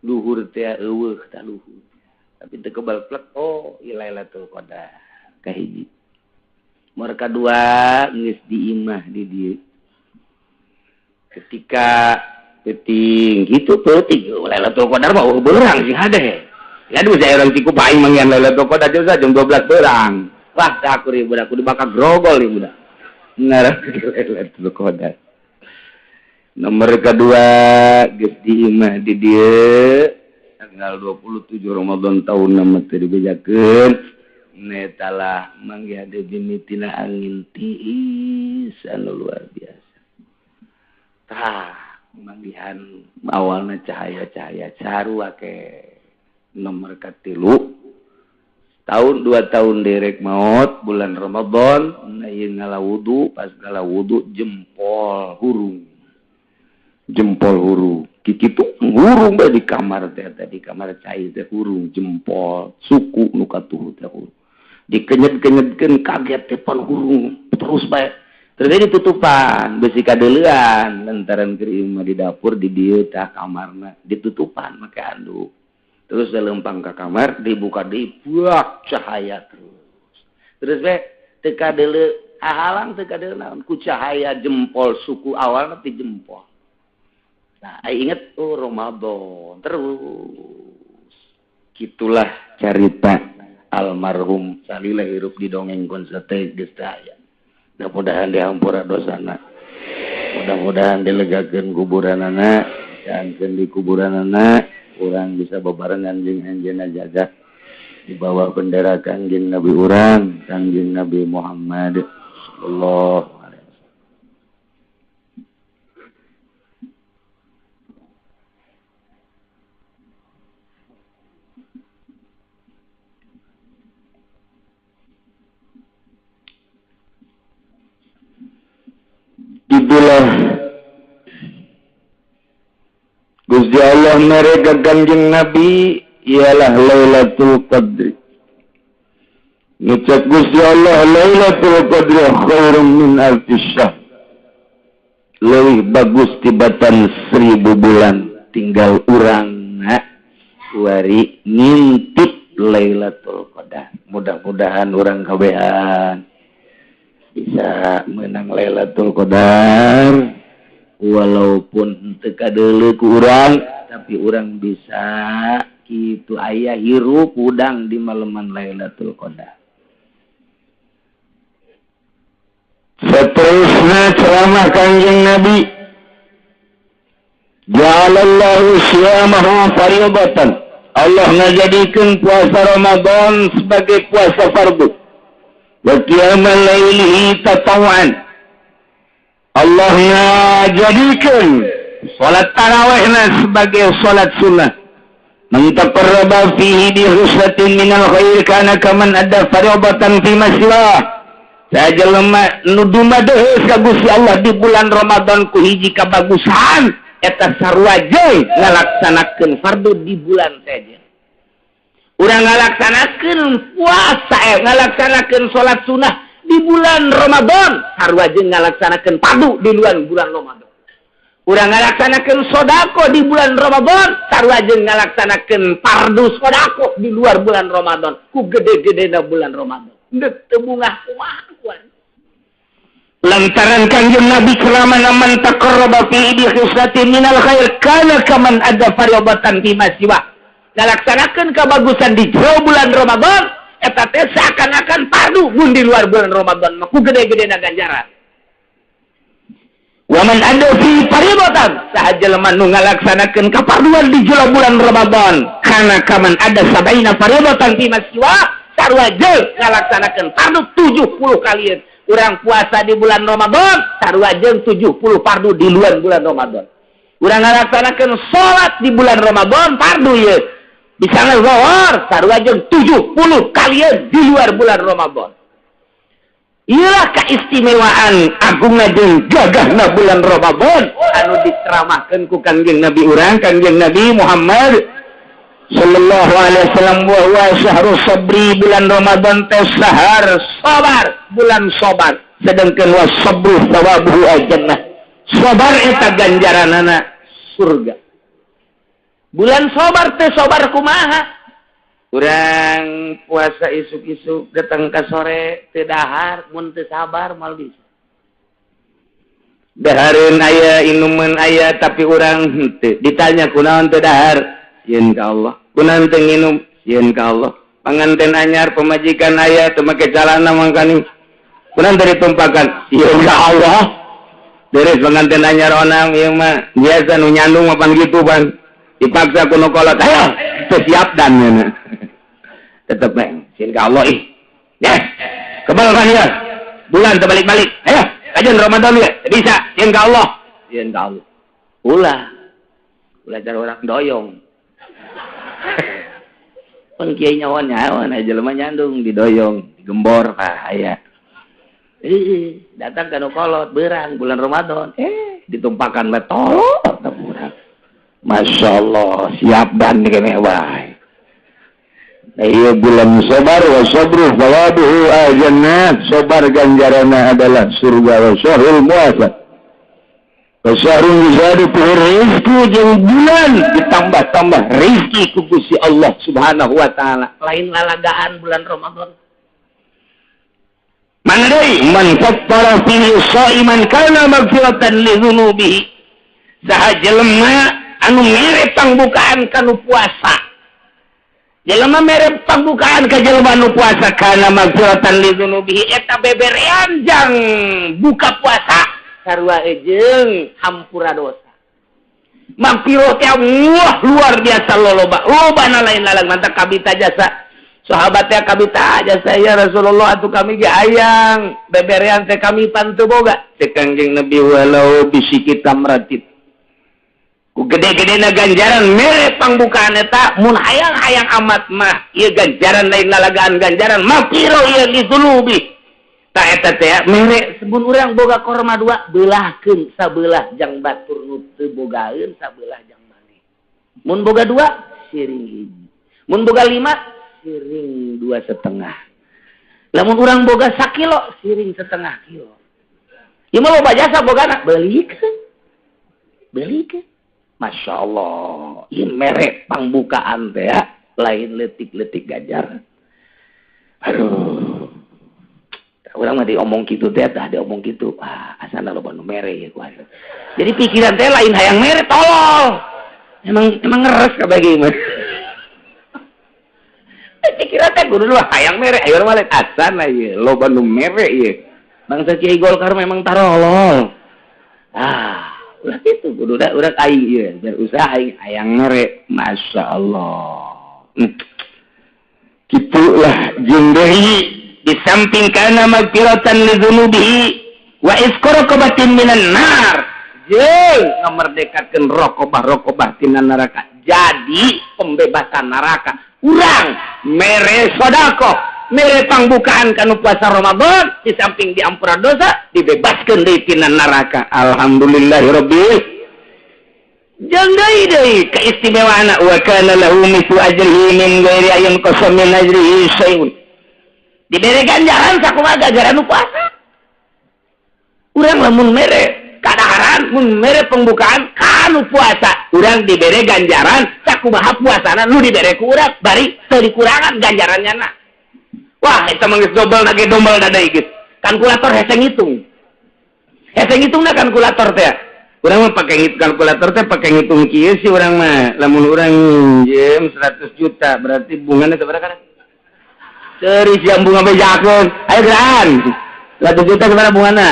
luhur teh eueuh tah luhur tapi teu kebal plek oh ieu Lailatul Qadar kahiji nomor kadua geus di imah di dieu ketika peuting kitu peuting Lailatul Qadar mah beurang sing hade ya aduh saya orang tiku paing manggihan Lailatul Qadar jam 12 beurang wah teh aku ribu aku dibakar grogol ieu budak ngarep Lailatul Qadar nomor kedua geus di imah di dieu Tanggal 27 Ramadan tahun nama teu dibejakeun netalah manggih ade mimitina angin tiis anu luar biasa. Tah manggihan awalna cahaya-cahaya sarua ke nomor katilu tahun 2 tahun derek maut bulan Ramadan na ieu ngala wudu, pas ngala wudu jempol hurung, jempol hurung kikitu hurung bae di kamar teh, di kamar cai teh hurung jempol suku nu katuhu teh hurung dikenyet-kenyetkeun kaget teh pan hurung terus bae. Terus ditutupan besi kadeuleuan lantaran keur imah di dapur di dieu tah kamarna ditutupan make anduk. Terus lempang ke kamar dibuka deui buak cahaya terus. Terus we teu kadeuleu halang teu kadeuleu naon ku cahaya jempol suku awalna ti jempol. Nah, inget oh Ramadan terus. Gitulah carita almarhum salila hirup di dongeng konsate geus teu aya. Mudah-mudahan dihampura dosana. Mudah-mudahan dilegakeun kuburanana, diangkeun di kuburanana, urang bisa bebarengan jeung anjeunna jaga di bawah bendera Kangjeng Nabi urang, Kangjeng Nabi Muhammad sallallahu alaihi wasallam. Itulah Gusti Allah mereka Kangjeng Nabi ialah Lailatul Qadri. Ngucap Gusti Allah Lailatul Qadri khairum min alfi syahr. Leuwih bagus tibatan 1000 bulan. Tinggal urang wari ngintip Lailatul Qadar. Mudah-mudahan urang kabehan bisa menang Lailatul Qadar. Walaupun teu kadeuleu ku urang, tapi urang bisa kitu aya hirup udang di maleman Lailatul Qadar. Seterusnya ceramah Kangjeng Nabi, ja'alallahu siyamahu fardatan. Allah ngajadikeun puasa Ramadan sebagai puasa fardu. Wa qiyamal lailihi tatawwan. Allah ngajadikeun salat tarawihna sebagai salat sunnah. Man taqarraba fihi bi husnatin minal khair kana kaman adda fardatan fi masiwa. Sajelema nu dumadeheus ka Gusti Allah di bulan Ramadan ku hiji kabagusan eta sarua jeung ngalaksanakeun fardu di bulan teh. Urang ngalaksanakeun puasa, ngalaksanakeun salat sunnah di bulan Ramadan sarua jeung ngalaksanakeun fardu di luar bulan Ramadan. Urang ngalaksanakeun sedekah di bulan Ramadan sarua jeung ngalaksanakeun fardu sedekah di luar bulan Ramadan ku gede-gedena bulan Ramadan. Deuk teu bungah kumaha kuan. Lantaran Kangjeng Nabi ceramah man taqarraba fi bi khislatin minal khair kana kaman adda fardatan fi ma siwa. Ngalaksanakeun kabagusan di jero bulan Ramadan eta teh seakan-akan fardu mun di luar bulan Ramadan mah ku gede-gedena ganjaran. Wa man adda fi fardatan saha jelema nu ngalaksanakeun kafarduan di jero bulan Ramadan kana kaman adda sabaina fardatan fi ma siwa sarua jeung ngalaksanakeun fardu 70 kalian. Urang puasa di bulan Ramadan sarua jeung 70 fardu di luar bulan Ramadan. Urang ngalaksanakeun salat di bulan Ramadan fardu ieu. Bisa ngazuhur sarua jeung 70 kalian di luar bulan Ramadan. Iyalah keistimewaan agungna jeung gagahna bulan Ramadan anu diceramahkeun ku Kangjeng Nabi urang, Kangjeng Nabi Muhammad sallallahu alaihi wasallam wa huwa syahrus sabri. Bulan Ramadan teh sahar sabar, bulan sabar. Sedangkan wasabru thawabuhu al-jannah. Sabar eta ganjaranana surga. Bulan sabar teh sabar kumaha? Urang puasa isuk-isuk datang ka sore teu dahar, mun teu sabar moal bisa. Dahareun aya, inumeun aya, tapi urang henteu. Ditanya kunaon teu dahar? Sieun ka Allah. Kunaon teu nginum? Sieun ka Allah. Panganten anyar pamajikan aya teu make calana mangkaning. Kunaon teu ditumpakan? Sieun ka Allah. Beres panganten anyar onang ieu mah biasa nu nyandung mah pan kitu pan. Dipaksa ku nu kolot, ayo teh siap dan tetep bae sieun ka Allah ih. Ya. Kebal kan ya. Bulan terbalik-balik. Ayo, kajian Ramadan ya. Bisa sieun ka Allah. Sieun ka Allah. Ulah. Ulah cara orang doyong. Pan kiai nyawa nyawa na jelema nyandung didoyong, digembor kah aya. Datang ka nu kolot beurang bulan Ramadan. Ditumpakan we tolot urang. Masya Allah, siap dan keneh wae. Iya bulan sabar wa sabru thawabuhu al-jannah. Sabar ganjaranna adalah surga wa syahrul muwafaq. Wa syahrul yuzadu fihi rizqu, jeung bulan ditambah-tambah rizki ku Gusti Allah Subhanahu wa taala. Lain lalagaan bulan Ramadan. Mana deui man fattara fihi shaiman kana maghfiratan li dzunubihi. Saha jelema anu mere pangbukaan kanu puasa. Jelema mere pangbukaan ka jelema nu puasa kana maghfiratan li dzunubihi, eta beberean jang buka puasa sarua jeung hampura dosa. Maghfirah teh wah luar biasa loloba. Lobana lain lalang mantap kabita jasa. Sahabat teh kabita jasa ya Rasulullah atuh kami ge hayang beberean teh kami pan teu boga. Cek Kangjeng Nabi walau bisiki tamratit. Ku gede-gedena ganjaran mere pangbukaan eta mun hayang-hayang amat mah ieu ganjaran lain lalagaan ganjaran maghfirah ieu li dzunubi. Ta eta teh mere sebun urang boga korma dua beulahkeun sabelah jang batur nu teu bogaeun sabelah jang maneh. Mun boga dua siring hiji. Mun boga lima siring 2,5. Lamun urang boga sakilo siring setengah kilo. Ieu mah loba jasa bogana beulikeun. Beulikeun. Masya Allah, ini merek pangbukaan teh ya, lain letik-letik gajar. Aduh, orang mah diomong gitu teh, dah diomong gitu, ah asana loba nu mere ya kuat. Jadi pikiran teh lain hayang mere, tolol. Emang ngeres kabeh mah. Pikiran teh kudu lah hayang mere, ayo mah lain asana ieu, loba nu mere ieu. Bangsa Kiai Golkar memang tarolol. Ah. Ulah itu kudu da urang aing ieu berusaha aing hayang mere. Masya Allah. Kitulah jeung deui di samping kana magfiratan li dzunubihi wa isqaraqabatin minan nar. Jeung ngamerdekakeun rokobah-rokobah tina neraka. Jadi pembebasan neraka. Urang mere sedekah, mere pangbukaan kanu puasa Ramadan, di samping diampura dosa, dibebaskeun deui tina neraka. Alhamdulillahirabbil. Jeung deui deui keistimewaanna wa kana lahu mithlu ajrihi min ghairi ayyin qasam min ajrihi syai'un. Dibere ganjaran sakumaha ganjaran nu puasa. Urang lamun mere kadaharan, mun mere pembukaan kanu puasa, urang dibere ganjaran sakumaha puasana nu dibere ku urang, bari teu dikurangan ganjarannya na. Wah, eta mah geus dobel na ge dombel da deui geus. Kalkulator hese ngitung. Hese ngitungna kalkulator teh. Urang mah pake kalkulator teh pake ngitung kieu sih urang mah. Lamun urang minjem 100 juta berarti bungana sabaraha kana? Ceuri siang bunga bejakeun. Ayo geran. 100 juta sabaraha bungana?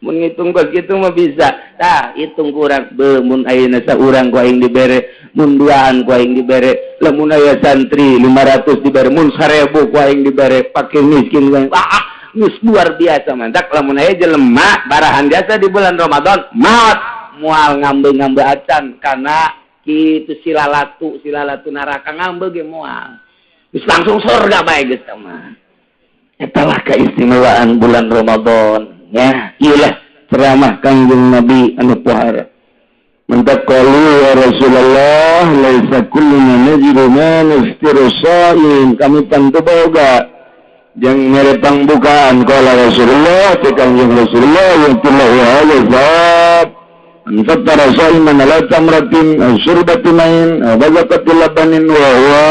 Mun ngitung kos kitu mah bisa. Tah, hitung ku urang beuh mun ayeuna saurang ku aing dibere, mun duaan ku aing dibere, lamun aya santri 500 dibere, mun 1000 ku aing dibere, fakir miskin ku aing. Ah, geus luar biasa mantak lamun aya jelema barahan jasa di bulan Ramadan, maot moal ngambe-ngambe acan kana kitu silalatu neraka ngambe ge moal. Geus langsung surga bae geus mah. Eta lah keistimewaan bulan Ramadan. Ya, iyalah ceramah Kangjeng Nabi anu pohara. Mentaqalu ya Rasulullah laisa kulluna najidu ma naftiru sha'im. Kami tentu boga jeung mere pangbukaan qala Rasulullah teh Kangjeng Rasulullah yaqulu hadza zat an fattara sha'iman ala tamratin aw syurbatin ma'in aw bazaqatil labanin wa huwa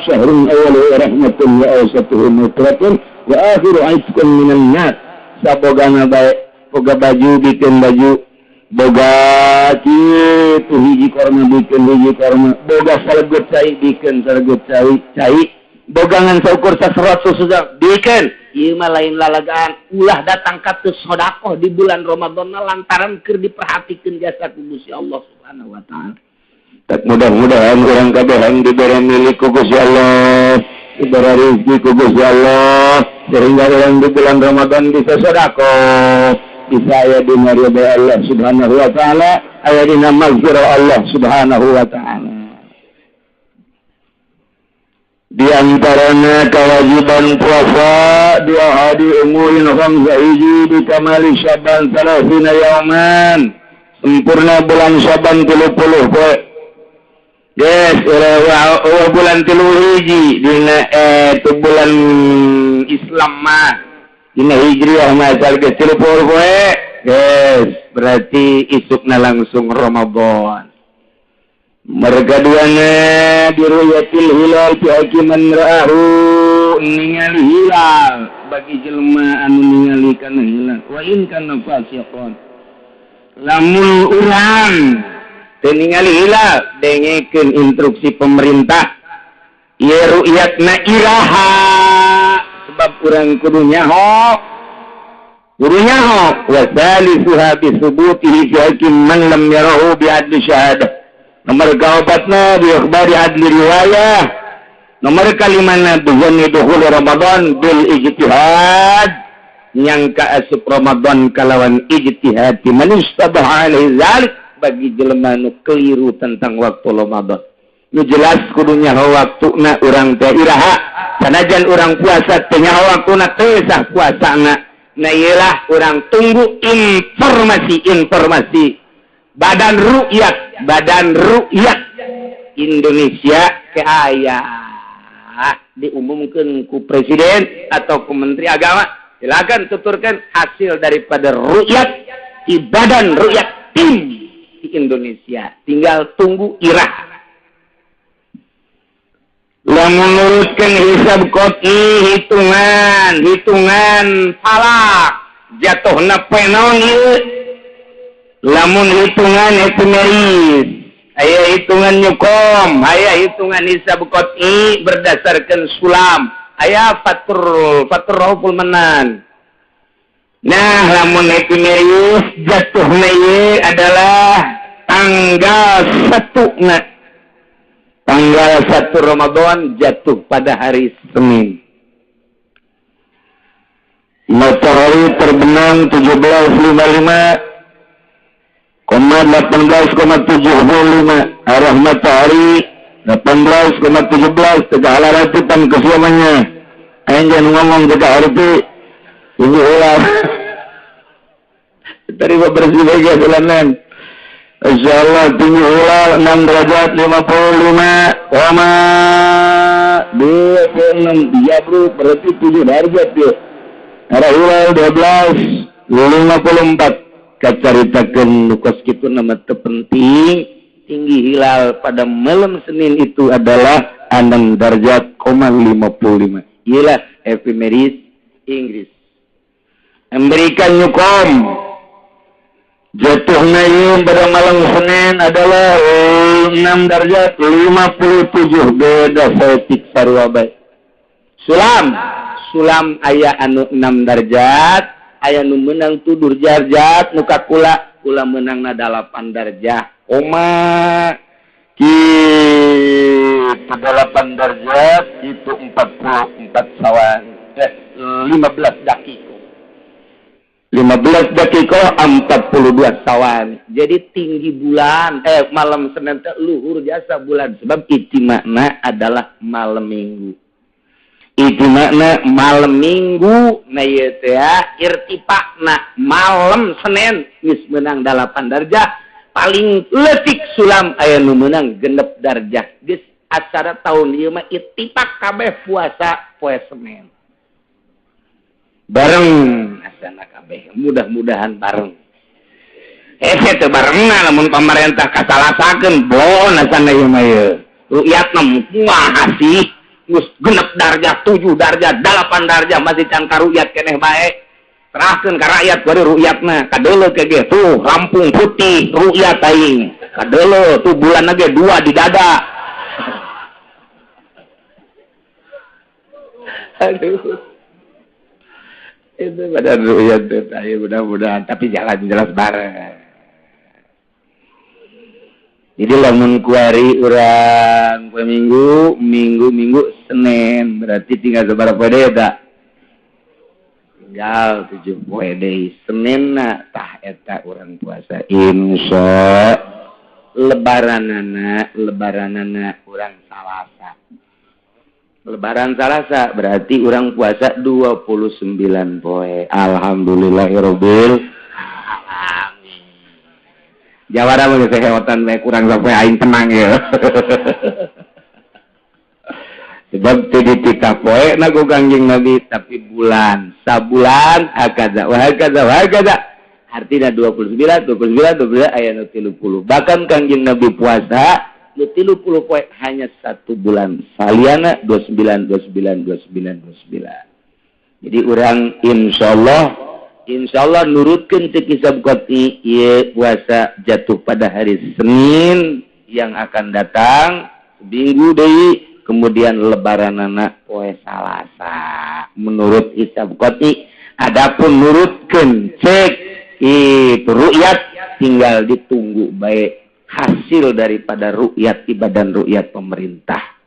syahrun awwalu rahmatun wa awsatuhu mutratun wa akhiru aitqun minan nar. Sabogana bae boga baju bikin baju, boga kitu hiji korma bikin hiji korma, boga salegut cai bikin salegut cai, bogangan saukur saserot susu bikin. Ieu mah lain lalagaan, ulah datang ka teu sedekah di bulan Ramadan lantaran keur diperhatikeun jasa ku Gusti Allah Subhanahu wa taala. Tak mudah-mudahan urang kabehan diberi milik ku Gusti Allah, diberi rezeki ku Gusti Allah, sehingga orang di bulan Ramadan bisa sedekah, bisa aya dina ridha Allah Subhanahu wa taala, aya dina maghfirah Allah Subhanahu wa taala. Di antaranya kewajiban puasa dua hari umurin khamsa hiji di kamali Syaban 30 yauman, sempurna bulan Syaban 30 poe. Yes, bulan 3 hiji dina itu bulan Islam mah dina Hijriah mah asal geus 30 poe. Yes, berarti isukna langsung Ramadan. Mereka duana diruyatil hilal fi hakiman ra'ahu, ningali hilal bagi jelema anu ningali kana hilal wa in kana fasiqon. Lamun urang teu ningali hilal, dengekeun instruksi pemerintah ieu ru'yatna iraha, sebab urang kudu nyaho, kudu nyaho. Wa salisuha bi subutihi fi hakim man lam yarahu bi adli syahadah. Nomor kaopatna bi ikhbari adli riwayah. Nomor kalimana bizanni dukhul Ramadan bil ijtihad, nyangka asup Ramadan kalawan ijtihad man istabaha alaihi zalik, bagi jelema nu keliru tentang waktu Ramadan. Nu jelas kudu nyaho waktuna urang teh iraha, sanajan urang puasa teh nyaho waktuna teu sah puasana. Nah ieulah urang tunggu informasi-informasi Badan Rukyat Indonesia ke aya diumumkan ku presiden atau ku menteri agama, silakan tuturkan hasil daripada rukyat di Badan Rukyat tim di Indonesia. Tinggal tunggu irah. Lamun nurutkeun hisab qot'i, hitungan falak jatuhna poe naon ieu? Lamun hitungan epimeris, aya hitungan nyukom, aya hitungan hisab qot'i berdasarkan sulam, aya fatur rauful manan. Nah, lamun epimeris jatuhna ieu adalah tanggal 1 na. Tanggal 1 Ramadan jatuh pada hari Senin. Matahari terbenam 17.55,18,75, arah matahari 18,17 tegak ratutan kesiamannya. Anjan ngomong tegak arti ini ulah. Terima bersih bagai bulanan. Insyaallah tinggi hilal 6 derajat 55,26 ya bro, berarti 7 derajat ya. Arah hilal 12.54. Kacaritakeun nu kos kitu nama teu penting. Tinggi hilal pada malam Senin itu adalah 6 derajat 55. Iyalah epimeris Inggris. Memberikan nyukom jatuhna ieu pada malam Senin adalah 6 derajat 57, beda saeutik sarua bae. Sulam aya anu 6 derajat, aya nu meunang tudur derajat, nu ka kula kula meunangna 8 derajat. Oma kitu 8 derajat itu 44 sawan 15 dakika. 15 dakika 42 sawan. Jadi tinggi bulan malam Senin teh luhur jasa bulan, sebab ijtima'na adalah malam Minggu. Ijtima'na malam Minggu na ieu teh irtifa'na malam Senin geus meunang 8 darjah, paling leutik sulam aya nu meunang 6 darjah. Geus acara tahun ieu mah ittifaq kabeh puasa poe Senin. Bareng asana kabeh, mudah-mudahan bareng. Hese teu barengna lamun pamarentah kasalasakeun bon asana ieu mah ieu. Rukyatna kumaha sih? Geus 6 darjah, 7 darjah, 8 darjah masih can karukyat keneh bae. Serahkeun ka rakyat bari rukyatna, kadeuleu ke ge tuh rampung putih rukyat aing. Kadeuleu tuh bulan ge 2 di dada. Aduh. Itu badan rukyat teh mudah-mudahan tapi jalan jelas bareng. Jadi lamun kuari urang poe Minggu, Minggu Senin berarti tinggal sabaraha poe deui eta? Tinggal 7 poe deui. Seninna tah eta urang puasa insya lebaranana urang Salasa. Lebaran Salasa berarti urang puasa 29 poe. Alhamdulillahirabbil alamin. Jawara mah geus heotan bae kurang sampai aing tenang ya. Sebab teu dititah poe na ku Kangjeng Nabi tapi bulan, sabulan hakaza wa hakaza wa hakaza. Artinya 29 29 29 aya nu 30. Bahkan Kangjeng Nabi puasa nu 30 poe hanya 1 bulan. Saliana 29 29 29 29. Jadi urang insyaallah nurutkeun teu hisab qat'i ieu puasa jatuh pada hari Senin yang akan datang minggu deui, kemudian lebaranana poe Salasa menurut hisab qat'i. Adapun nurutkeun cek itu ru'yat tinggal ditunggu baik hasil daripada ru'yat ibadan ru'yat pemerintah.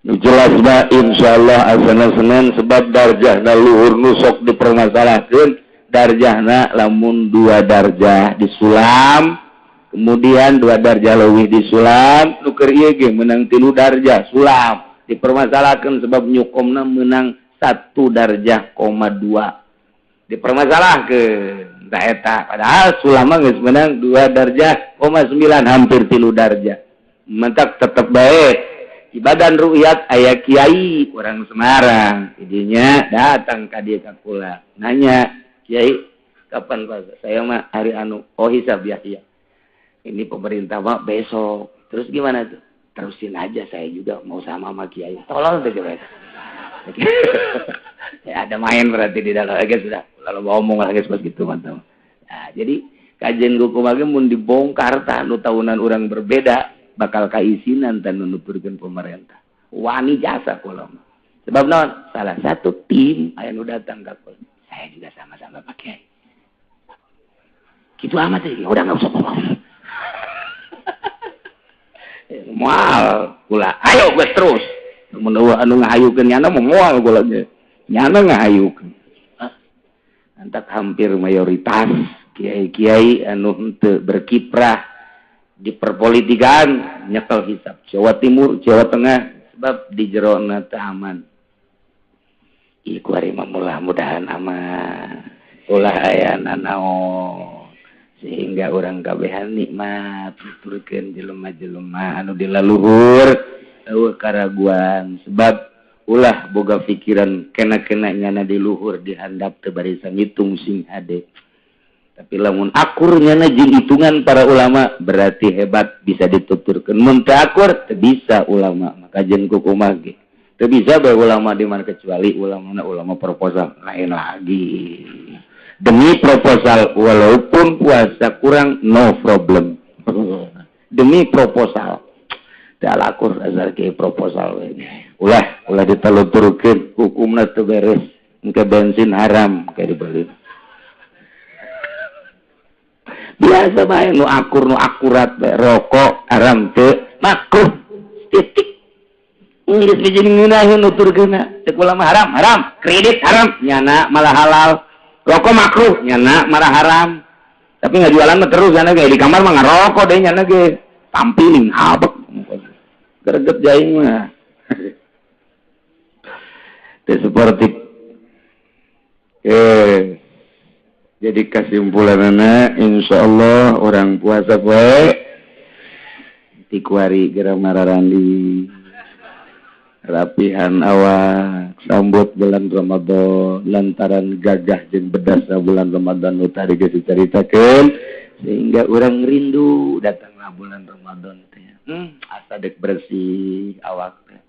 Jelas ba insyaallah asana Senin sebab darjahna luhur nu sok dipermasalahkeun. Darjahna lamun 2 darjah disulam, kemudian 2 darjah leuwih disulam, nu keur ieu ge meunang 3 darjah sulam dipermasalahkeun sebab nyukomna meunang 1 darjah koma 2 dipermasalahkeun tah eta padahal sulam mah geus meunang 2 darjah koma 9 hampir 3 darjah. Mentak tetep bae ibadan ru'yat aya kiai orang Semarang idinya datang ka dieu ka kula nanya, "Kiai, kapan puasa?" "Saya mah hari anu." "Oh hisab ya." "Iya. Ini pemerintah mah besok." "Terus gimana tuh?" "Terusin aja, saya juga mau sama kiai." Tolol tuh coba. Ya ada main berarti di dalam lagi sudah. Lalu ngomong lagi seperti gitu mantap. Nah, jadi kajian hukum lagi mun dibongkar tah nu tahunan orang berbeda bakal kaisinan tan nu nuturkeun pemerintah. Wani jasa kula mah. Sebab naon? Salah satu tim aya nu datang ka kula. "Saya juga sama-sama Pak Kiai." "Gitu amat sih, udah nggak usah ngomong." Moal kula, ayo gue terus. Mun anu ngahayukeun nyana mah moal kula ge. Nyana ngahayukeun. Antak hampir mayoritas kiai-kiai anu henteu berkiprah di perpolitikan nyekel hisab Jawa Timur, Jawa Tengah sebab di jerona teu aman. Iku hari mah mudah-mudahan aman. Ulah aya nanaon sehingga orang kabehan nikmat nuturkeun jelema-jelema anu di laluhur eueuh karaguan sebab ulah boga pikiran kena-kena nyana di luhur dihandap teu barisan ngitung sing hade. Tapi lamun akur nyana jeung hitungan para ulama berarti hebat bisa dituturkeun. Mun teu akur teu bisa ulama maka jeung kukumaha ge. Teu bisa bae ulama di mana kecuali ulama proposal lain lagi. Demi proposal walaupun puasa kurang no problem. Demi proposal. Teu lakur asal ke proposal we. Ulah diteluturkeun hukumna teu beres. Engke bensin haram kayak dibeli. Biasa bae nu akur nu akurat bae rokok haram teu makruh titik. Geus bijing ngeunaheun nuturkeunna. Cek ulama haram, haram, kredit haram, nyana malah halal. Rokok makruh, nyana malah haram. Tapi ngajualan mah terus nyana ge di kamar mah ngarokok deh nyana ge. Tampilin abek. Greget jaing mah. Teu seperti jadi kesimpulanana insyaallah orang puasa poe ti kuari geura mararandi. Rapihan awak sambut bulan Ramadan lantaran gagah jeung bedasna bulan Ramadan nu tadi geus dicaritakeun sehingga urang rindu datanglah bulan Ramadan teh. Asa dek bersih awak teh.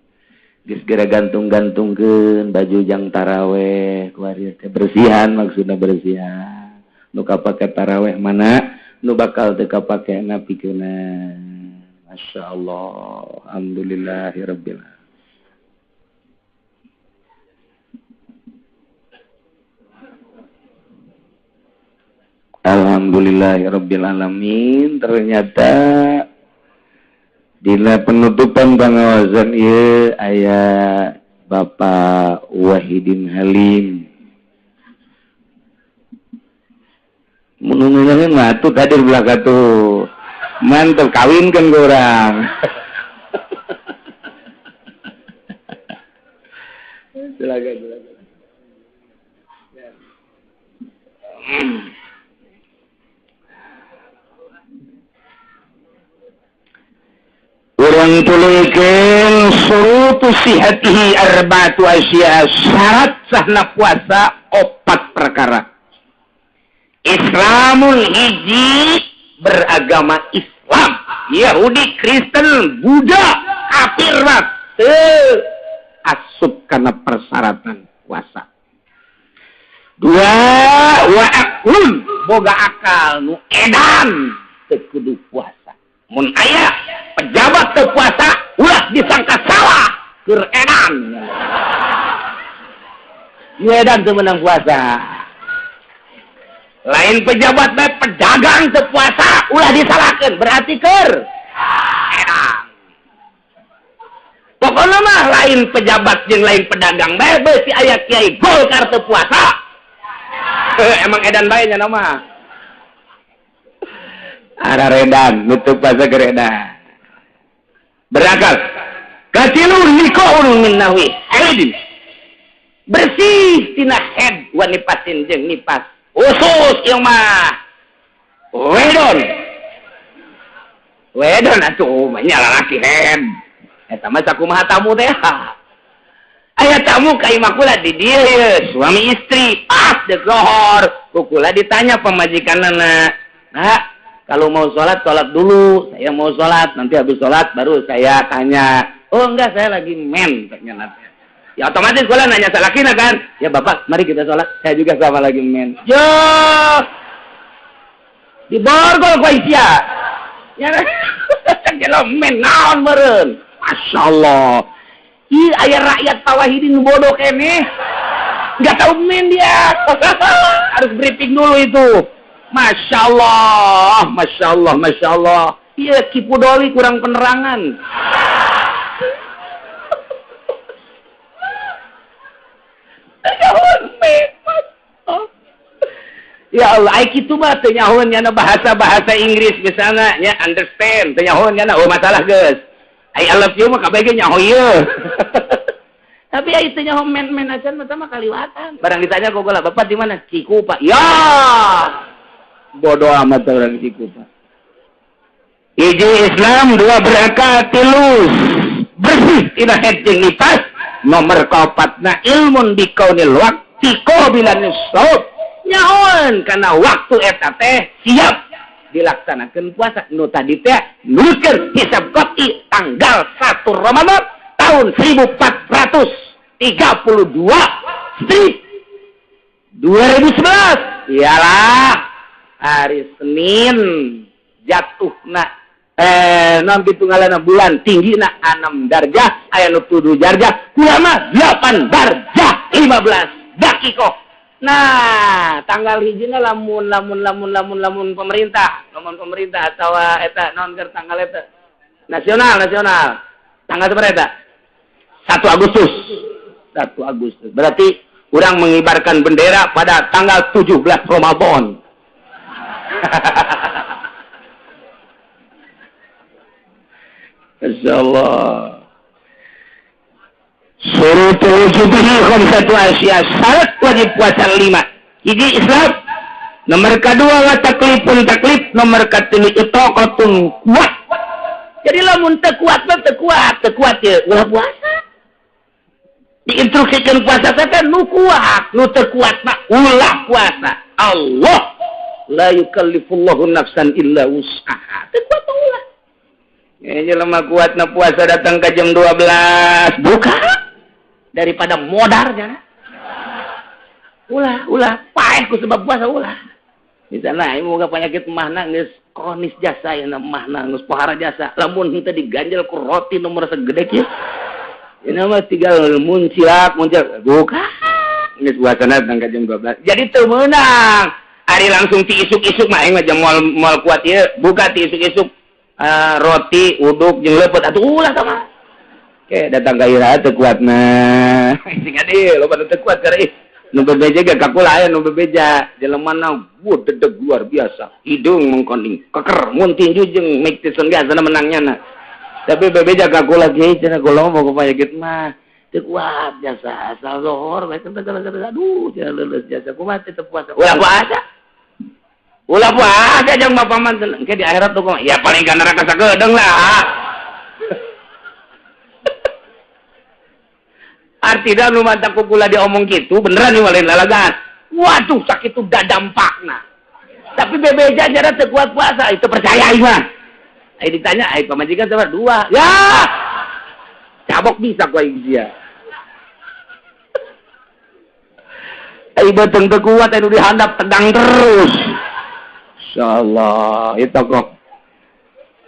Geus geura gantung-gantungkeun baju jang taraweh kuari teh bersihan maksudna bersihan. Nu kapake taraweh mana nu bakal teu kapakena pikeunna. Masyaallah, alhamdulillahirabbil alamin. Alhamdulillahirabbil alamin. Ternyata Dina penutupan pangawasan ieu aya Bapak Wahidin Halim. Mun mah atuh hadir belaka tuh. Mantep kawinkeun ku urang. Silakan, silakan. Urang tuluykeun surutu sihatihi arba'atu asya, syarat sahna puasa 4 perkara. Islamul hiji beragama Islam, Yahudi, Kristen, Buddha, kafir mah teu asup kana persyaratan puasa. 2 wa aqlun boga akal nu edan teu kudu puasa. Mun aya pejabat teu puasa ulah disangka salah keur edan. Nu edan teu meunang puasa. Lain pejabat bae pedagang teu puasa ulah disalahkeun berarti keur edan. Pokona mah lain pejabat jeung lain pedagang bae beusi aya kiai Golkar teu puasa. Emang edan bae nya mah. Ara redan nutup puasa keur edan. Berakal. Katilu nikahun min nahwi haidin. Bersih tina head wa nipasin jeung nipas. Usus ieu mah. Wedon. Wedon atuh mah nya lalaki head. Eta mah sakumaha tamu teh. Aya tamu ka imah kula di dieu ye, suami istri pas deuk lohor. Ku kula ditanya pamajikanna, "Nah, kalau mau sholat, sholat dulu. Saya mau sholat, nanti habis sholat baru saya tanya." "Oh enggak, saya lagi men." Ya otomatis kula nanya salakina kan. "Ya bapak, mari kita sholat. Saya juga sama lagi men." Yo, diborgol ku sia. Ya, cek men naon meureun. Masya Allah. Ih, aya rakyat Pawahidin bodoh keneh. Enggak tahu men dia. Harus briefing dulu itu. Masya Allah, Masya Allah, Masya Allah. Iya, Kipudoli kurang penerangan. Ya Allah, ai kitu mah teu nyahoeun nya bahasa-bahasa Inggris misalnya nya understand, teu nyahoeun nya oh masalah geus. I love you mah kabeh ge nyaho ieu. Tapi ai teu nyaho men-men acan mah mah kaliwatan. Barang ditanya ku kula, "Bapak di mana?" "Cikupa." Ya. Bodoh amat orang Cikupa. Hiji Islam, 2 berakal, 3 bersih tina head jeung nipas, nomor kaopatna ilmun bikaunil waqti qabilan shaum. Nyahoeun kana waktu eta teh siap dilaksanakeun puasa. Nu tadi teh nulkeun hisab qati tanggal 1 Ramadan tahun 1432 strip 2011. Iyalah hari Senin jatuhna non pitungalana bulan tinggina 6 darjah aya nu 7 darjah kula mah 8 darjah 15 dakikoh. Nah, tanggal hijina lamun lamun lamun lamun lamun pemerintah, lamun pemerintah atawa eta naon keur tanggal eta nasional nasional. Tanggal sabaraha eta? 1 Agustus. 1 Agustus. Berarti urang mengibarkan bendera pada tanggal 17 Ramadan. Insyaallah. Surutul wujubihi khamsatu asya, syarat wajib puasa 5. Hiji Islam, nomor kedua wa taklifun taklif, nomor katilu itaqatun kuat. Jadi lamun teu kuat mah teu kuat, teu kuat ye ulah puasa. Diinstruksikeun puasa teh nu kuat, nu teu kuat mah ulah puasa. Allah la yukallifullahu nafsan illa wus'aha. Teu kuat mah ulah. Ya jelema kuatna puasa datang ke jam 12, buka daripada modarnya. Ulah, ulah, paeh ku sebab puasa ulah. Misalna ieu moga penyakit mahna geus kronis jasa ya mahna geus pohara jasa. Lamun henteu diganjel ku roti nomor segede kieu. Ini mah tinggal muncilak, muncilak buka. Geus puasana datang ke jam 12. Jadi teu meunang. Ari langsung ti isuk-isuk mah aing mah jam moal kuat ieu, buka ti isuk-isuk. Roti uduk jeung leupeut atuh ulah sama. Oke, datang ka ira teu kuatna. Sing ade loba teu kuat karena ih nu bebeja ge ka kula aya nu bebeja jelemana wuh dedeg luar biasa. Hidung mengkoning keker mun tinju jeung Mike Tyson ge asana menangnya na. Tapi bebeja ka kula ge cenah kula mah penyakit mah teu kuat jasa asal lohor bae teu aduh cenah leuleus jasa kumaha teu puasa. Ulah puasa. Ulah puasa jeung bapak manten engke di akhirat tuh ya paling ka neraka sagedeung lah. Artinya nu mantap ku kula diomong kitu beneran nih lain lalagan. Waduh sakitu dampakna. Tapi bebeja jara teu kuat puasa itu percaya ieu mah. Ai ditanya ai pamajikan sabar dua. Ya. Cabok bisa ku aing sia. Ai beuteung teu kuat anu dihandap tegang terus. Insyaallah itu kok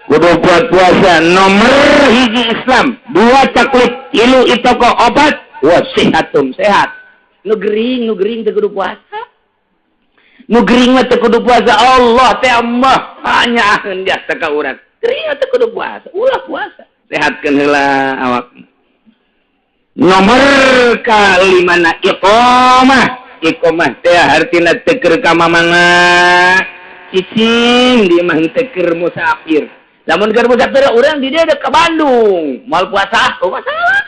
kudu kuat puasa nomor hiji Islam dua taklif tilu itu kok obat wasihatum sehat nu gering teu kudu puasa nu gering mah teu kudu puasa Allah teh mah hanya jasa ka urang gering teu kudu puasa ulah puasa sehatkeun heula awak nomor kalimana iqamah iqamah teh hartina teu keur ka mamana cicing di mah teu keur musafir. Lamun keur musafir urang di dieu ka Bandung, moal puasa, oh masalah.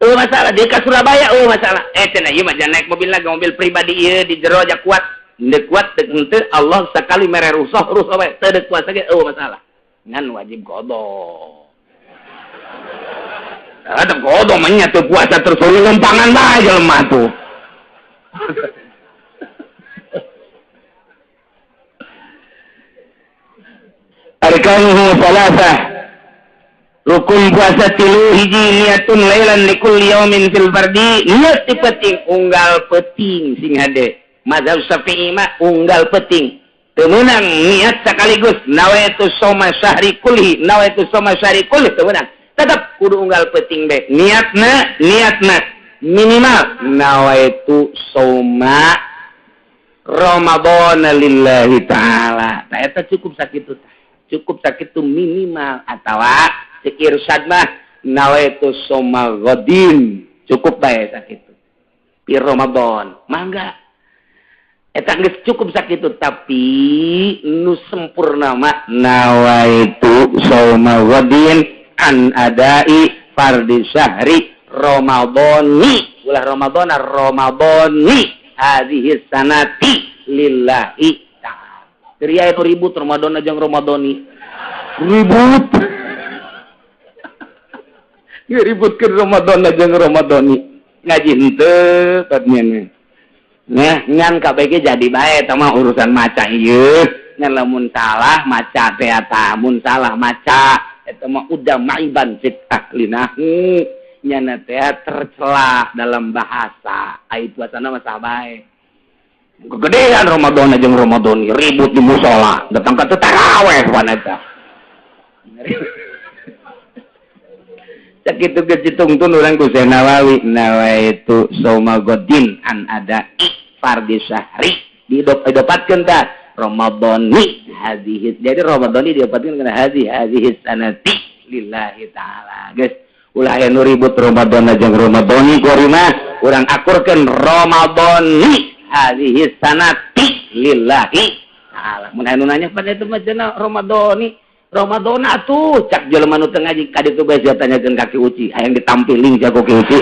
Oh masalah dia ka Surabaya, oh masalah. Cenah ieu mah jangan naik mobil lagi, mobil pribadi ieu di jero aja kuat. Henteu kuat teu henteu Allah sakali mere rusuh rusuh bae teu deuk puasa ge oh masalah. Ngan wajib qada. Ada qada mah nya teu puasa terus lumpangan bae jelema tuh. Arkanuhu salasah rukun puasa tilu hiji niatun lailan likulli yaumin fil fardi niat ti penting unggal penting sing hade mazhab Syafi'i mah unggal penting teu meunang niat sekaligus nawaitu shauma syahri kulli nawaitu shauma syahri kulli teu meunang tetep kudu unggal penting bae niatna minimal nawaitu shauma Ramadan lillahi ta'ala tah eta cukup sakitu cukup sakitu minimal atawa cek irsyad mah nawaitu shauma ghadin cukup bae sakitu pi Ramadan mangga eta geus cukup sakitu tapi nu sempurna mah nawaitu shauma ghadin an adai fardhi syahri Ramadhani ulah Ramadhana Ramadhani hadhihi sanati lillahi. Ria itu ribut Ramadan aja Ramadhani ribut ributkeun Ramadan aja Ramadhani ngaji henteu patnya nah ngan kabeh jadi bae eta mah urusan maca ieu ngan lamun salah maca teh eta mun salah maca eta mah udah maiban fit ahlinahu nyana teh tercela dalam bahasa ai puasana mah sah bae. Kegedean Ramadan aja Ramadan ribut di musola datang ke taraweh wanita sakitu geus ditungtun urang ku Syekh Nawawi nawaitu shauma ghadin an ada fardhi syahri didopatkeun tah Ramadhani hadhihi jadi Ramadhani diopatkeun kana hadhihi sanati lillahi ta'ala geus ulah aya nu ribut Ramadan aja Ramadhani kuari mah urang akurkeun Ramadhani hadhihi sanati lillahi ta'ala. Mun anu nanya pada itu mah cenah Ramadhani Ramadan atuh cak jelema nu teu ngaji ka ditu bae sia tanyakeun ka Ki Uci hayang ditampiling sia ku Ki Uci.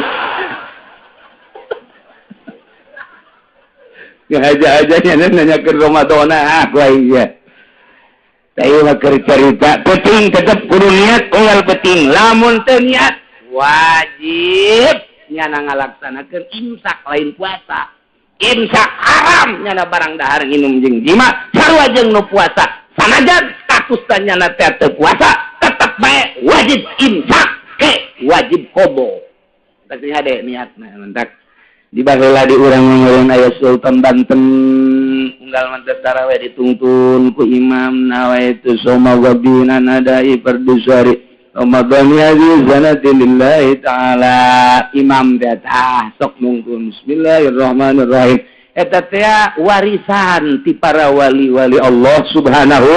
Ngaja-aja nya nanyakeun Ramadan ah ku aing sia. Tah ieu mah keur carita penting tetep kudu niat unggal penting lamun teu niat wajib nyana ngalaksanakeun imsak lain puasa. Imsak haram nyana barang dahar nginum jeung jima sarua jeung nu puasa. Sanajan statusna nyana teh teu puasa tetep bae wajib imsak ke wajib qada. Tah sing hade niatna mentak di baheula di urang ngeureun aya Sultan Banten unggal mantas tarawih dituntun ku imam nawaitu shauma ghadin anadai fardhu syahri Ramadan hadhihi sanati lillahi ta'ala imam teh tah sok mungkun bismillahirrahmanirrahim eta teh warisan ti para wali-wali Allah subhanahu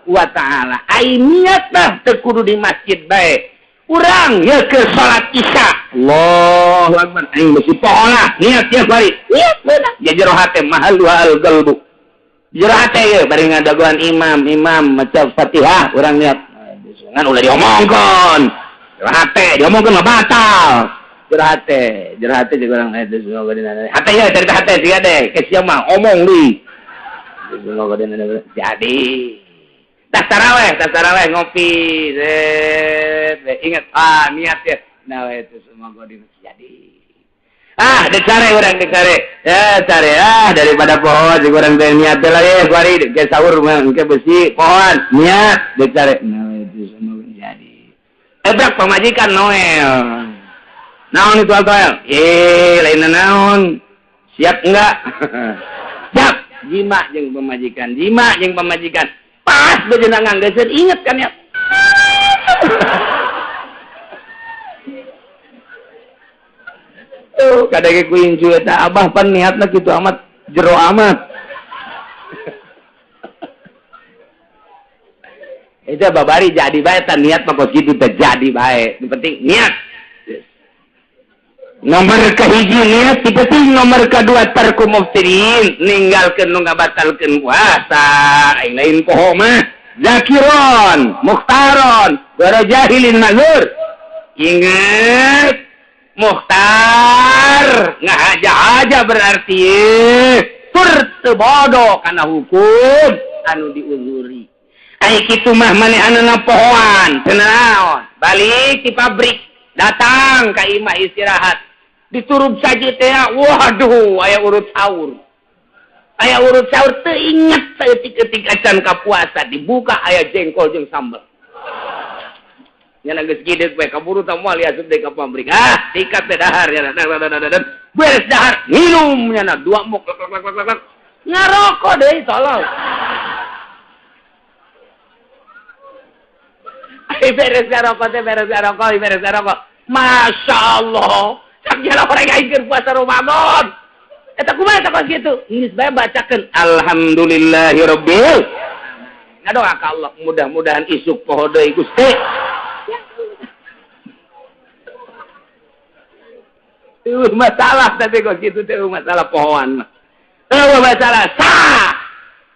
wa ta'ala. Ai niat mah teu kudu di masjid bae. Urang ya ke salat Isya. Allahu akbar. Aing besi pohola niat ya bari. Niat beunang. Ya jero hate mahallu al qalbu. Jero hate ye bari ngadagoan imam, imam maca Fatihah urang niat. Ngan ulah diomongkeun. Jero hate diomongkeun mah batal. Jero hate jeung urang hate ye cerita hate sia deh, ke sia mah omong deui. Jadi tas taraweh ngopi, ingat niat ya. Nah itu semua gua di jadi. Ah, dicari orang dicari. Ya, cari daripada pohon jeung urang teh niat teh lah kuari ke sahur mah ke besi pohon niat dicari. Nah itu semua jadi. Ebrak pamajikan Noel. Naon itu Noel? Lain naon? Siap enggak? Siap. Jima jeung pamajikan, jima jeung pamajikan. Pas bejenang nganggeuskeun inget kan ya. Tuh kadang ku incu eta abah pan niatna kitu amat jero amat. Eta babari jadi bae tan niat mah kos kitu teh jadi bae. Nu penting niat. Nomor kahiji niat, penting nomor kedua tarku muftirin, ninggalkeun nu ngabatalkeun puasa, aing lain poho mah. Zakiron, mukhtaron, wara jahilin mazur. Ingat, mukhtar ngahaja-haja berarti tur teu bodoh kana hukum anu diuzuri. Ai kitu mah manehanna pohoan, teu naon. Balik di pabrik, datang ka imah istirahat. Diturub saja teh, waduh, aya urut sahur. Aya urut sahur teu inget saeutik-eutik acan ka puasa dibuka aya jengkol jeung sambal. Nya geus gideut we kaburu tah moal asup deui ka pabrik. Ah, sikat teh dahar nya. Beres dahar, minum nya dua mok lek lek lek lek. Ngarokok deui tolol. Ai beres ngarokok teh beres ngarokok, beres ngarokok. Masya Allah. Cak orang aing keur puasa Ramadan. Eta kumaha eta kos kitu? Geus bae bacakeun alhamdulillahirabbil. Ngadoa ka Allah mudah-mudahan isuk poho deui Gusti. Masalah tapi kos kitu teh masalah pohoan mah. Eueuh masalah sah.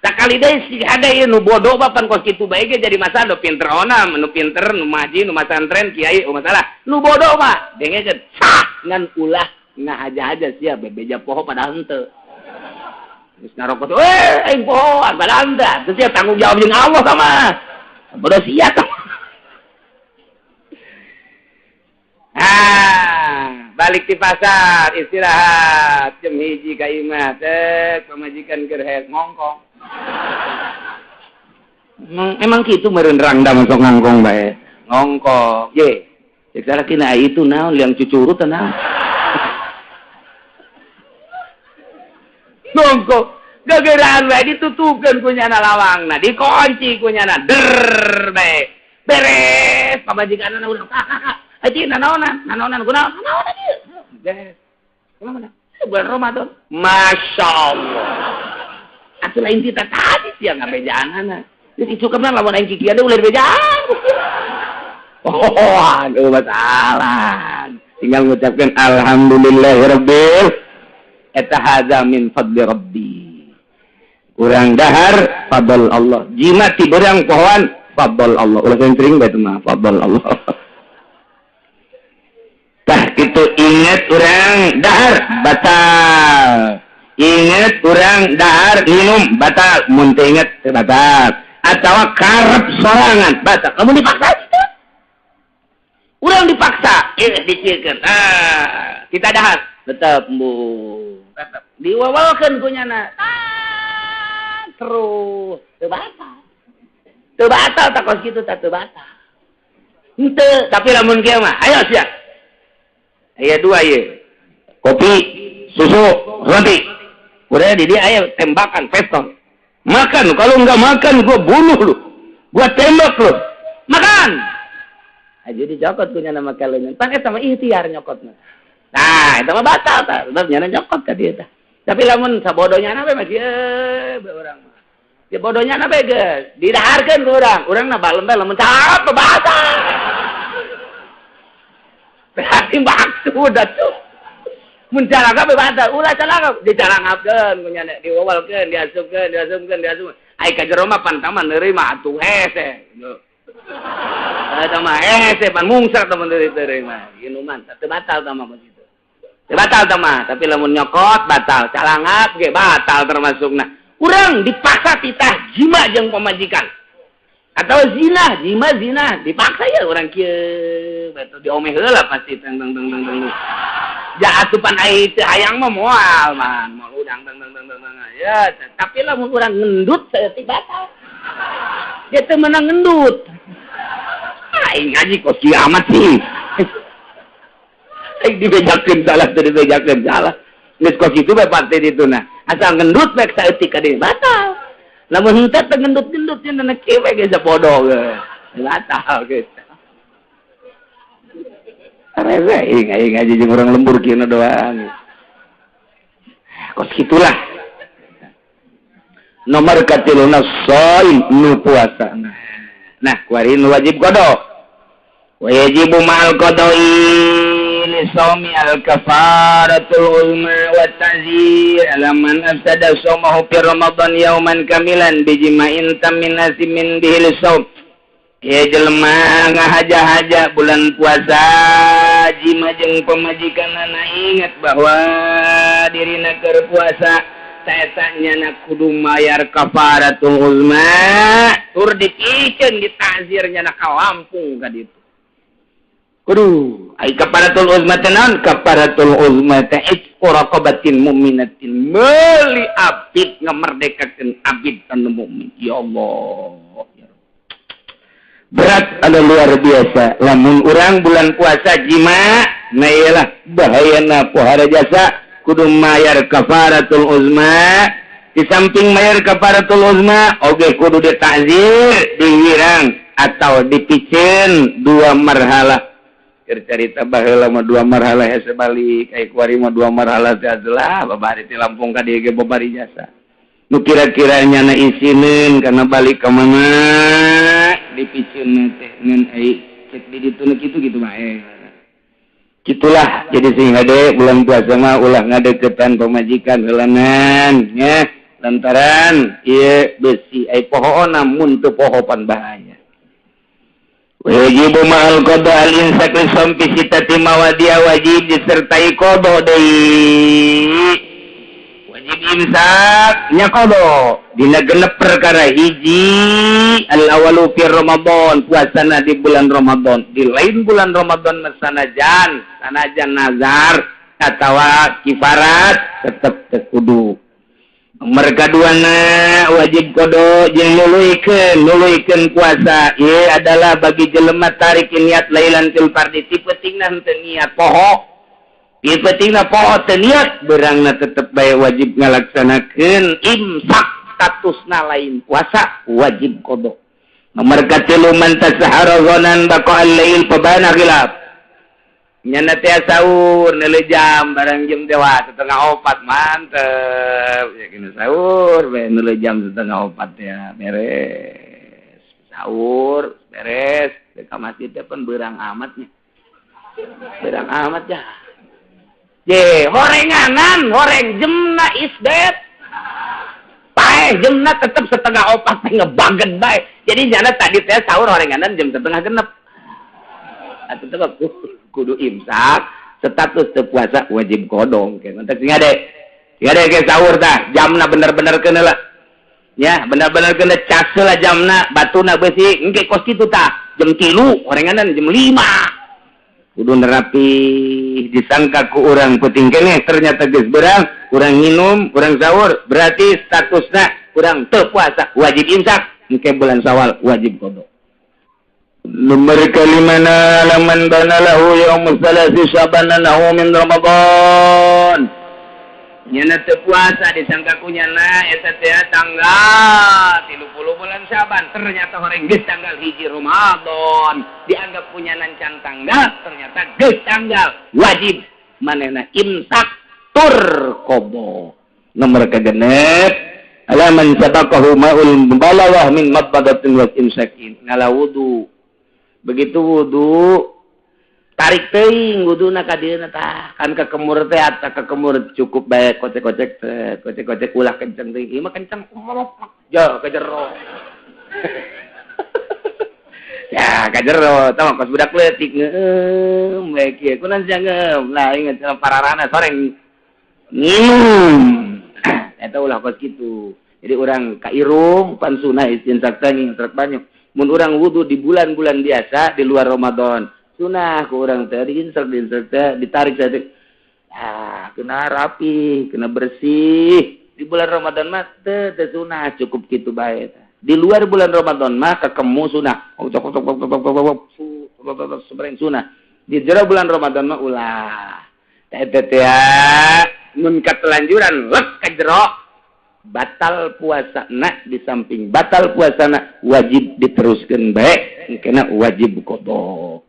Sakali deui si hade ieu nu bodoh bapan kos kitu bae ge jadi masalah nu pinter ona, nu pinter, nu maji, nu masantren, kiai masalah. Nu bodoh mah dengekeun sah ngan ulah ngahaja-haja sia bebeja poho padahal henteu. Geus ngarokok teh, aing pohoan padahal henteu. Teu sia tanggung jawab jeung Allah sama. Bodoh sia tah. Ah, balik di pasar istirahat jam 1 ka imah teh pamajikan keur hees ngongkong. Emang kitu meureun rangda masuk ngangkong bae. Ngongkong. Ye. Cek salaki na itu naon liang cucurut naon. Ngongkong. Gegeraan bae ditutupkeun ku nyana lawangna, dikunci ku nyana der bae. Beres pamajikanna urang kakak. Aji nanaonan, nanaonan kunaon? Nanaonan ieu. Beres. Kumaha? Bulan Ramadan. Masya Allah. Atuh lain kita tadi sia ngabejaanana. Jadi cukupna lamun aing kikieu deui ulah dibejaan. Oh, aduh masalah. Tinggal ngucapkeun alhamdulillahirabbil eta hadza min fadli rabbi. Urang dahar fadl Allah. Jimat ti beurang pohoan fadl Allah. Ulah sering bae mah fadl Allah. Tah kitu inget urang dahar batal. Inget urang dahar minum batal. Mun teu inget batal. Atawa karep sorangan batal. Lamun dipaksa kitu. Urang dipaksa, dicikeun. Ah, kita dahar tetep embung. Tetep diwawalkeun ku nyana. Terus teu batal. Teu batal tak kos kitu tah teu batal. Henteu, tapi lamun kieu mah ayo sia. Aya dua ieu. Kopi, susu, roti. Udah di dia aya tembakan pistol. Makan, kalau enggak makan gua bunuh lu. Gua tembak lu. Makan. Jadi dicokot ku nyana make leungeun. Pan eta mah ikhtiar nyokotna. Nah, eta mah batal tah, sebab nyana nyokot ka dieu tah. Tapi lamun sabodo nyana we mah kieu bae urang mah. Ya bodohnya na bae geus didaharkeun ku urang. Urang na balem bae lamun calangap batal. Berarti maksud atuh. Mun calangap batal, ulah calangap dicalangapkeun ku nya diwawalkeun, diasupkeun, diasupkeun, diasupkeun. Ai ka jero mah pan taman neureui mah atuh hese. Eta mah hese pan mungsar tah meundeuri mah. Inuman teu batal tah mah kitu. Teu batal tah mah, tapi lamun nyokot batal, calangap ge batal termasukna. Urang dipaksa titah jima jeung pamajikan. Atau zina, jima zina, dipaksa ya urang kieu, batu diomeh heula pasti teng teng teng teng. Ja asupan ai teu hayang mah moal man, moal udang teng teng teng teng. Ya, tapi lamun urang ngendut saeutik batal. Dia teu meunang ngendut. Aing ngaji kos kieu amat sih. Aing dibejakeun salah teu dibejakeun salah. Geus kos kitu bae parte ditu nah. Asal ngendut bae saeutik ka dieu batal. Lamun henteu teu ngendut-ngendut nya na kieu we geus bodoh ge. Batal geus. Arese aing ngaji jeung urang lembur kieu doang. Kos kitulah. Nomor katiluna shaim nu puasa. Nah, kuari nu wajib qada. Wa yajibu ma'al qada'i li shaumi al-kafaratul uzma wa ta'zir ala man afsada shaumahu fi Ramadan yauman kamilan bijima'in tamin asimin bihi lishaum. Ya jelema ngahaja-haja bulan puasa jima jeung pamajikanana ingat bahwa dirina keur puasa taeta nyana kudu mayar kafaratul uzma tur dipikeun ditazir nyana ka Lampung ka ditu. Kudu ai kafaratul uzma teh naon? Kafaratul uzma teh itqu raqabatin mu'minatin, meuli abid ngamerdekakeun abid anu mukmin. Ya Allah, berat ada luar biasa lamun urang bulan puasa jima nah iyalah bahayana pohara jasa kudu mayar kafaratul uzma. Di samping mayar kafaratul uzma oge kudu ditazir dihirang atau dipiceun dua marhalah. Keur carita baheula mah dua marhalah hese balik ai kuari mah dua marhalah teh adalah babari ti Lampung ka dieu ge babari jasa. Nu kira-kira nyana isineun kana balik ka mana dipiceun teh ngan ai cek di ditu nu kitu kitu mah Kitulah jadi sing hade bulan puasa mah ulah ngadeukeutan pamajikan heulanan nya lantaran ieu besi ai pohoona mun teu poho pan bahaya. Wajib ma'al qada al-insak li sampi sitati mawadia wajib disertai qada deui. Wajib imsak nya qada dina genep perkara hiji al-awalu fi Ramadan puasana di bulan Ramadan, di lain bulan Ramadan mah sanajan sanajan nazar atawa kifarat tetep teu kudu. Nomor kaduana wajib qada jeung nuluykeun puasa ieu adalah bagi jelema tarik niat lailatul fardhi ti peutingna henteu niat poho. Ti peutingna poho teu niat beurangna tetep bae wajib ngalaksanakeun imsak statusna lain puasa wajib qada. Nomor katilu man tasahara ghanan baqa al-lail fabana khilaf. Nyana teh sahur neuleuh jam barang jam teh wah 3:30 mantep ya kena sahur bae neuleuh jam 3:30 ya beres sahur beres ka masjid teh pun beurang amat nya beurang amat ya ye horenganan horeng jemna isbet paeh jemna tetep 3:30 teh ngebaget bae jadi nyana tadi teh sahur horenganan jam 5:30 atuh teh kudu imsak status teu puasa wajib kodong ke mantap sing ade ke sahur tah jamna bener-bener keuna lah ya bener-bener keuna cas lah jamna batuna beusi engke kos kitu tah jam 3 horenganan jam 5 kudu nerapi disangka ku urang peuting keneh ternyata geus beurang urang nginum urang sahur berarti statusna urang teu puasa wajib imsak engke bulan Syawal wajib kodong. Nomor kalimana laman bana lahu yaumul salasi syabana lahu min Ramadan. Nyana teu puasa disangka ku nyana eta teh tanggal 30 bulan Syaban ternyata horeng geus tanggal 1 Ramadan dianggap punya can tanggal ternyata geus tanggal wajib manehna imsak tur qada. Nomor kagenep Ala man sabaqahu ma'ul mubalawah min madmadatin wa imsakin. Ngala wudu. Begitu wudu tarik teuing wuduna ka dieuna tah. Kan kekemur teh ata kekemur cukup bae kocek-kocek teh, kocek-kocek ulah kenceng teuing. Ieu mah kenceng jo ka jero. Ya ka jero tah mah kos budak leutik ngeum bae kieu. Kunaon sia ngeum? Lah inget pararana soreng nginum. Eta ulah kos kitu. Jadi orang ka irung pan sunah istinsak teh ngintrek banyak. Mun urang wudu di bulan-bulan biasa di luar Ramadan, sunah ku urang teh diinsek teh ditarik teh. Ah, kena rapi, kena bersih. Di bulan Ramadan mah teu sunah, cukup kitu bae. Di luar bulan Ramadan mah kekemu sunah. Sebreng sunah. Di jero bulan Ramadan mah ulah. Teh teh mun katelanjuran lek ka jero batal puasa na, di samping batal puasa na wajib diteruskan baik kena wajib qada.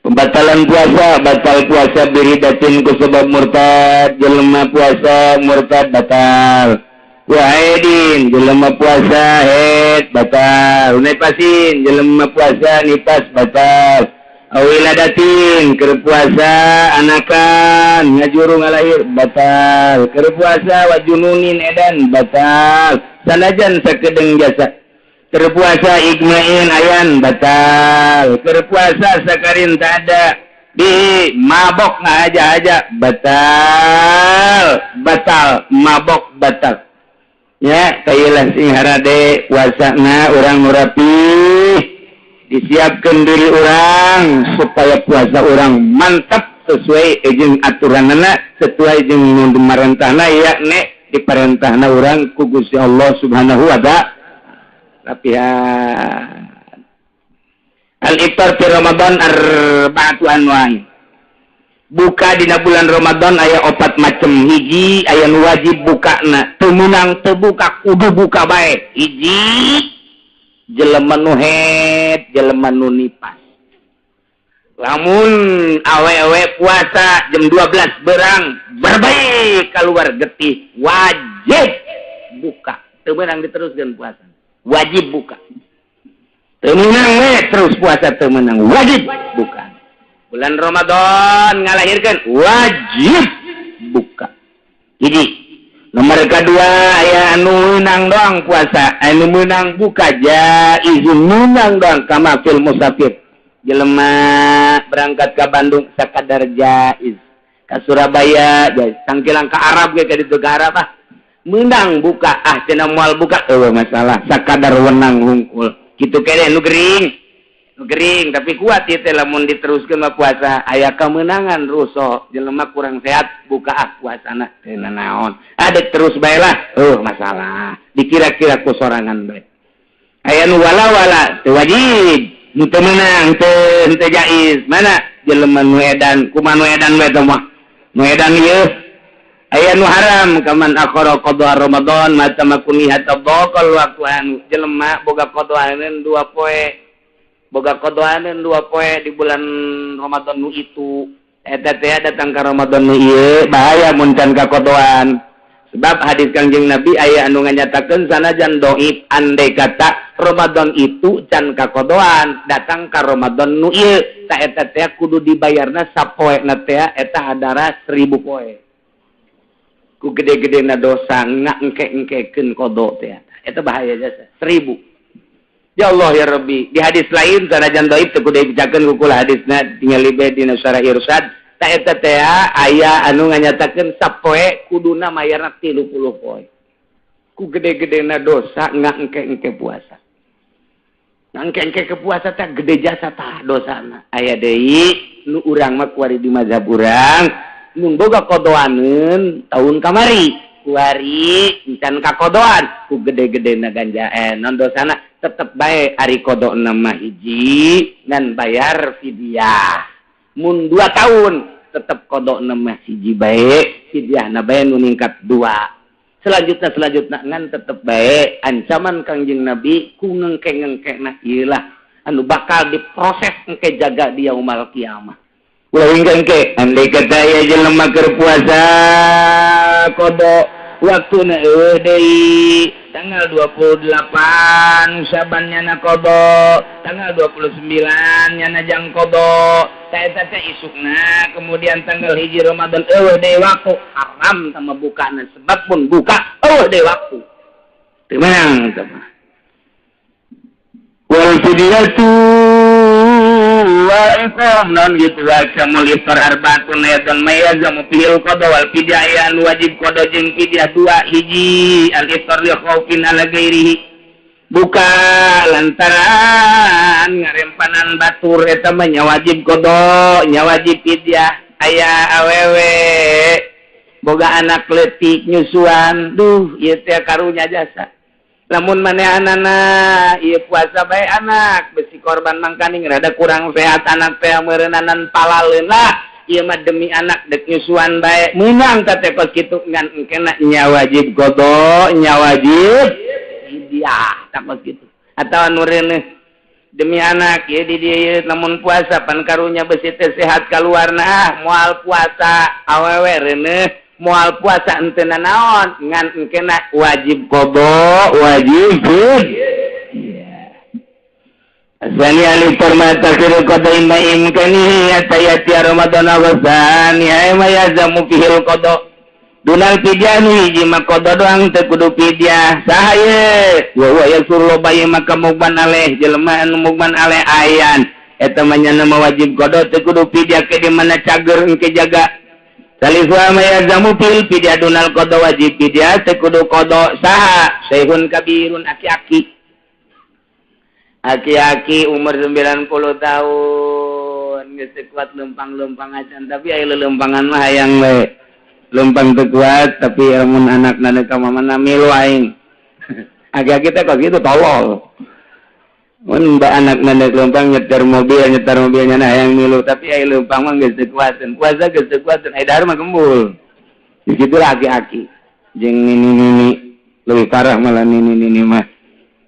Pembatalan puasa, batal puasa biridatin ku sebab murtad, jelema puasa murtad batal. Waidin jelema puasa haid batal, nipasin jelema puasa nipas batal. Awiladatin keur puasa anakan ngajuru ngalahir batal, keur puasa wajununin edan batal, sanajan sakedeng jasa. Keur puasa igmain ayan batal, keur puasa sakarin tak ada di mabok ngaja-aja batal, batal mabok batal. Ya kayelah sing harade puasana urang nu rapih. Disiapkan diri orang supaya puasa orang mantap sesuai jeung aturanana, sesuai jeung marentahna, yakni diparentahna orang ku Gusti Allah Subhanahu wa ta'ala. Rapihan al-iftar fi Ramadan arba'atu anwa'i. Buka dina bulan Ramadan aya opat macem. Hiji aya nu wajib bukana, teu meunang teu buka kudu buka bae. Hiji jelema nu haid, jelema nu nipas. Lamun awewe puasa jam 12 berang berbaik keluar getih wajib buka. Teu meunang diteruskeun puasa. Wajib buka. Teu meunang we terus puasa teu meunang, wajib buka. Bulan Ramadan ngalahirkeun wajib buka. Jadi nomor kedua aya anu meunang doang puasa, anu meunang buka jaizun meunang doang kama fil musafir. Jelema berangkat ke Bandung sakadar jaiz, ka Surabaya jaiz, tangkilang ka Arab ge ka ditu ka Arab ah meunang buka ah cenah moal buka eueuh masalah sakadar wenang hungkul. Kitu keneh nu gering. Nu gering tapi kuat ieu teh lamun diteruskeun mah puasa aya kemenangan ruso jelema kurang sehat buka ah puasana teu naon. Adek terus bae lah masalah dikira-kira ku sorangan bae. Aya nu wala-wala teu wajib, nu teu meunang teu jaiz. Mana jelema nu edan kumaha nu edan bae teh mah. Nu edan ieu aya nu haram kaman akhara qada Ramadan mata makuni hatta baqal waktu anu jelema boga qadaaneun dua poe. Boga kodoaneun dua poe di bulan Ramadan nu itu eta teh datang ka Ramadan nu ieu bahaya mun can ka kodoan. Sebab hadis Kangjeng Nabi aya anu nganyatakeun sanajan dhaif andai kata Ramadan itu can ka kodoan datang ka Ramadan nu ieu ta eta teh kudu dibayarna sapoena teh eta hadara 1000 poe. Ku gede-gedena dosa ngangke-engkekeun kodo teh eta bahaya jasa 1000. Ya Allah ya Rabbi. Di hadis lain sanajan dhaif teu kudu dibejakeun ku kula hadisna tingali bae dina Syarah Irsyad ta eta teh aya anu nganyatakeun sapoe kuduna mayarna 30 poe. Ku gede-gedena dosa ngangke-engke puasa. Ngangke-engke ke puasa teh gede jasa tah dosana. Aya deui nu urang mah kuari di mazhab urang mun boga kodoaneun tahun kamari kuari encan kakodoan ku gede-gedena ganja non dosana tetep bae ari kodok nama hiji ngan bayar fidyah. Mun 2 tahun tetep kodok nama hiji bae fidyahna bae nu ningkat 2. Selanjutnya ngan tetep bae ancaman Kangjeng Nabi ku ngengke-ngengkena ieu lah anu bakal diproses engke jaga di yaumul kiamah. Ulah engke andai kata aya jelema keur puasa kodok Waktuna eueuh deui tanggal 28 Syaban nyana qada, tanggal 29 nyana jang qada. Eta teh isukna kemudian tanggal 1 Ramadan eueuh deui waktu haram sama bukana sebab pun buka eueuh deui waktu. Teu meunang teh mah. Wal fidyatu wa iqam non gitu wakamul iftar arbaatun ayatan mayazamu fihil qada wal fidyah wajib qada jeung fidyah dua hiji al iftar li khaufin ala ghairihi buka lantaran ngarempanan batur eta mah nya wajib qada nya wajib fidyah aya awewe boga anak leutik nyusuan duh ieu teh karunya jasa lamun manehanana ieu puasa bae anak besi korban mangkaning rada kurang sehat anak teh meureunnanan palaleun lah ieu mah demi anak dek nyusuan bae meunang teh kos kitu ngan engkena nya wajib qada nya wajib fidyah tah kos kitu atawa nu reuneuh demi anak ieu di dieu lamun puasa pan karunya besi teh sehat kaluarna ah moal puasa awewe reuneuh moal puasa henteu nanaon ngan engkena wajib qada wajib fidyah. Asani alif permata kira qada imma imkani atayati Ramadan awasani ay ma yazamu fihil qada dunal fidyah nu hiji mah qada doang teu kudu fidyah saha ye wa huwa yasurlu bayi maka mugban aleh jelema anu mugban aleh ayan eta mah nya mah wajib qada teu kudu fidyah ke di mana cager engke jaga. Salisu ma yazamu fil fidyah dunal qada wajib fidyah teu kudu qada saha syekhun kabirun aki-aki aki-aki umur 90 tahun geus teu kuat leumpang-leumpang acan tapi aya leulempangan mah hayang we leumpang teu kuat tapi lamun anakna ka mamana milu aing aki-aki teh kos kitu tolol mun ba anakna deuk leumpang nyetir mobil nyana hayang milu tapi aya leumpang mah geus teu kuateun puasa geus teu kuateun aya dahar mah gembul kitu lah aki-aki jeung nini-nini leuwih parah malah nini-nini mah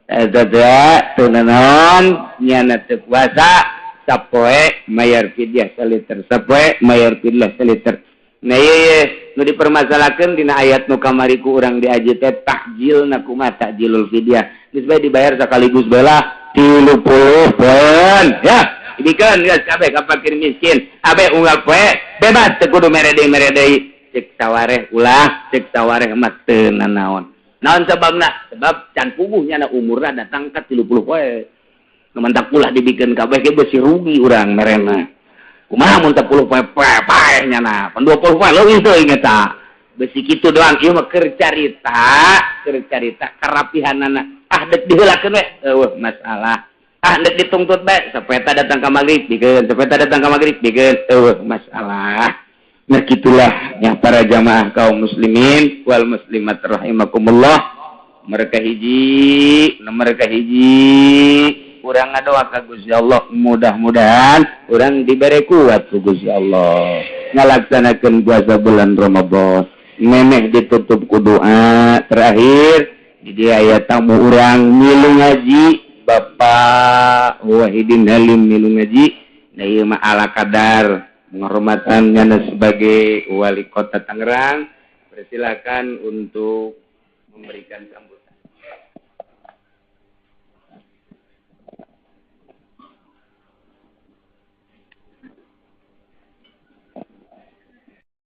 eta teh teu nanaon nyana teu puasa sapoe mayar fidyah saliter sapoe mayar fidyah saliter. Nah ieu nu dipermasalahkeun dina ayat nu kamari ku urang diaji teh takjilna kumaha takjilul fidyah geus bae dibayar sakaligus bae lah 30 poeun ya dibikeun geus kabeh ka fakir miskin abe unggal poe bebas teu kudu mere deui cek sawareh ulah cek sawareh mah teu nanaon naon sababna sebab can puguh nyana umurna datang ka 30 poe nu mantak ulah dibikeun kabeh ge beusi rugi urang merena kumaha mun 10 poe paeh nyana pan 20 poe leuwih teuing eta besi kitu doang ieu mah keur carita karapihanana ah dek diheulakeun we eueuh masalah ah dek dituntut bae sapeta datang ka magrib bikeun sapeta datang ka magrib bikeun eueuh masalah. Nah kitulah yang para jamaah kaum muslimin wal muslimat rahimakumullah mereka hiji urang ngadoa ka Gusti Allah mudah-mudahan urang dibere kuat ku Gusti Allah ngalaksanakeun puasa bulan Ramadan memeh ditutup ku doa terakhir di dia aya tamu urang milu ngaji Bapak Wahidin Halim milu ngaji nah ieu mah ala kadar penghormatan nyana sebagai wali kota Tangerang persilakan untuk memberikan sambutan.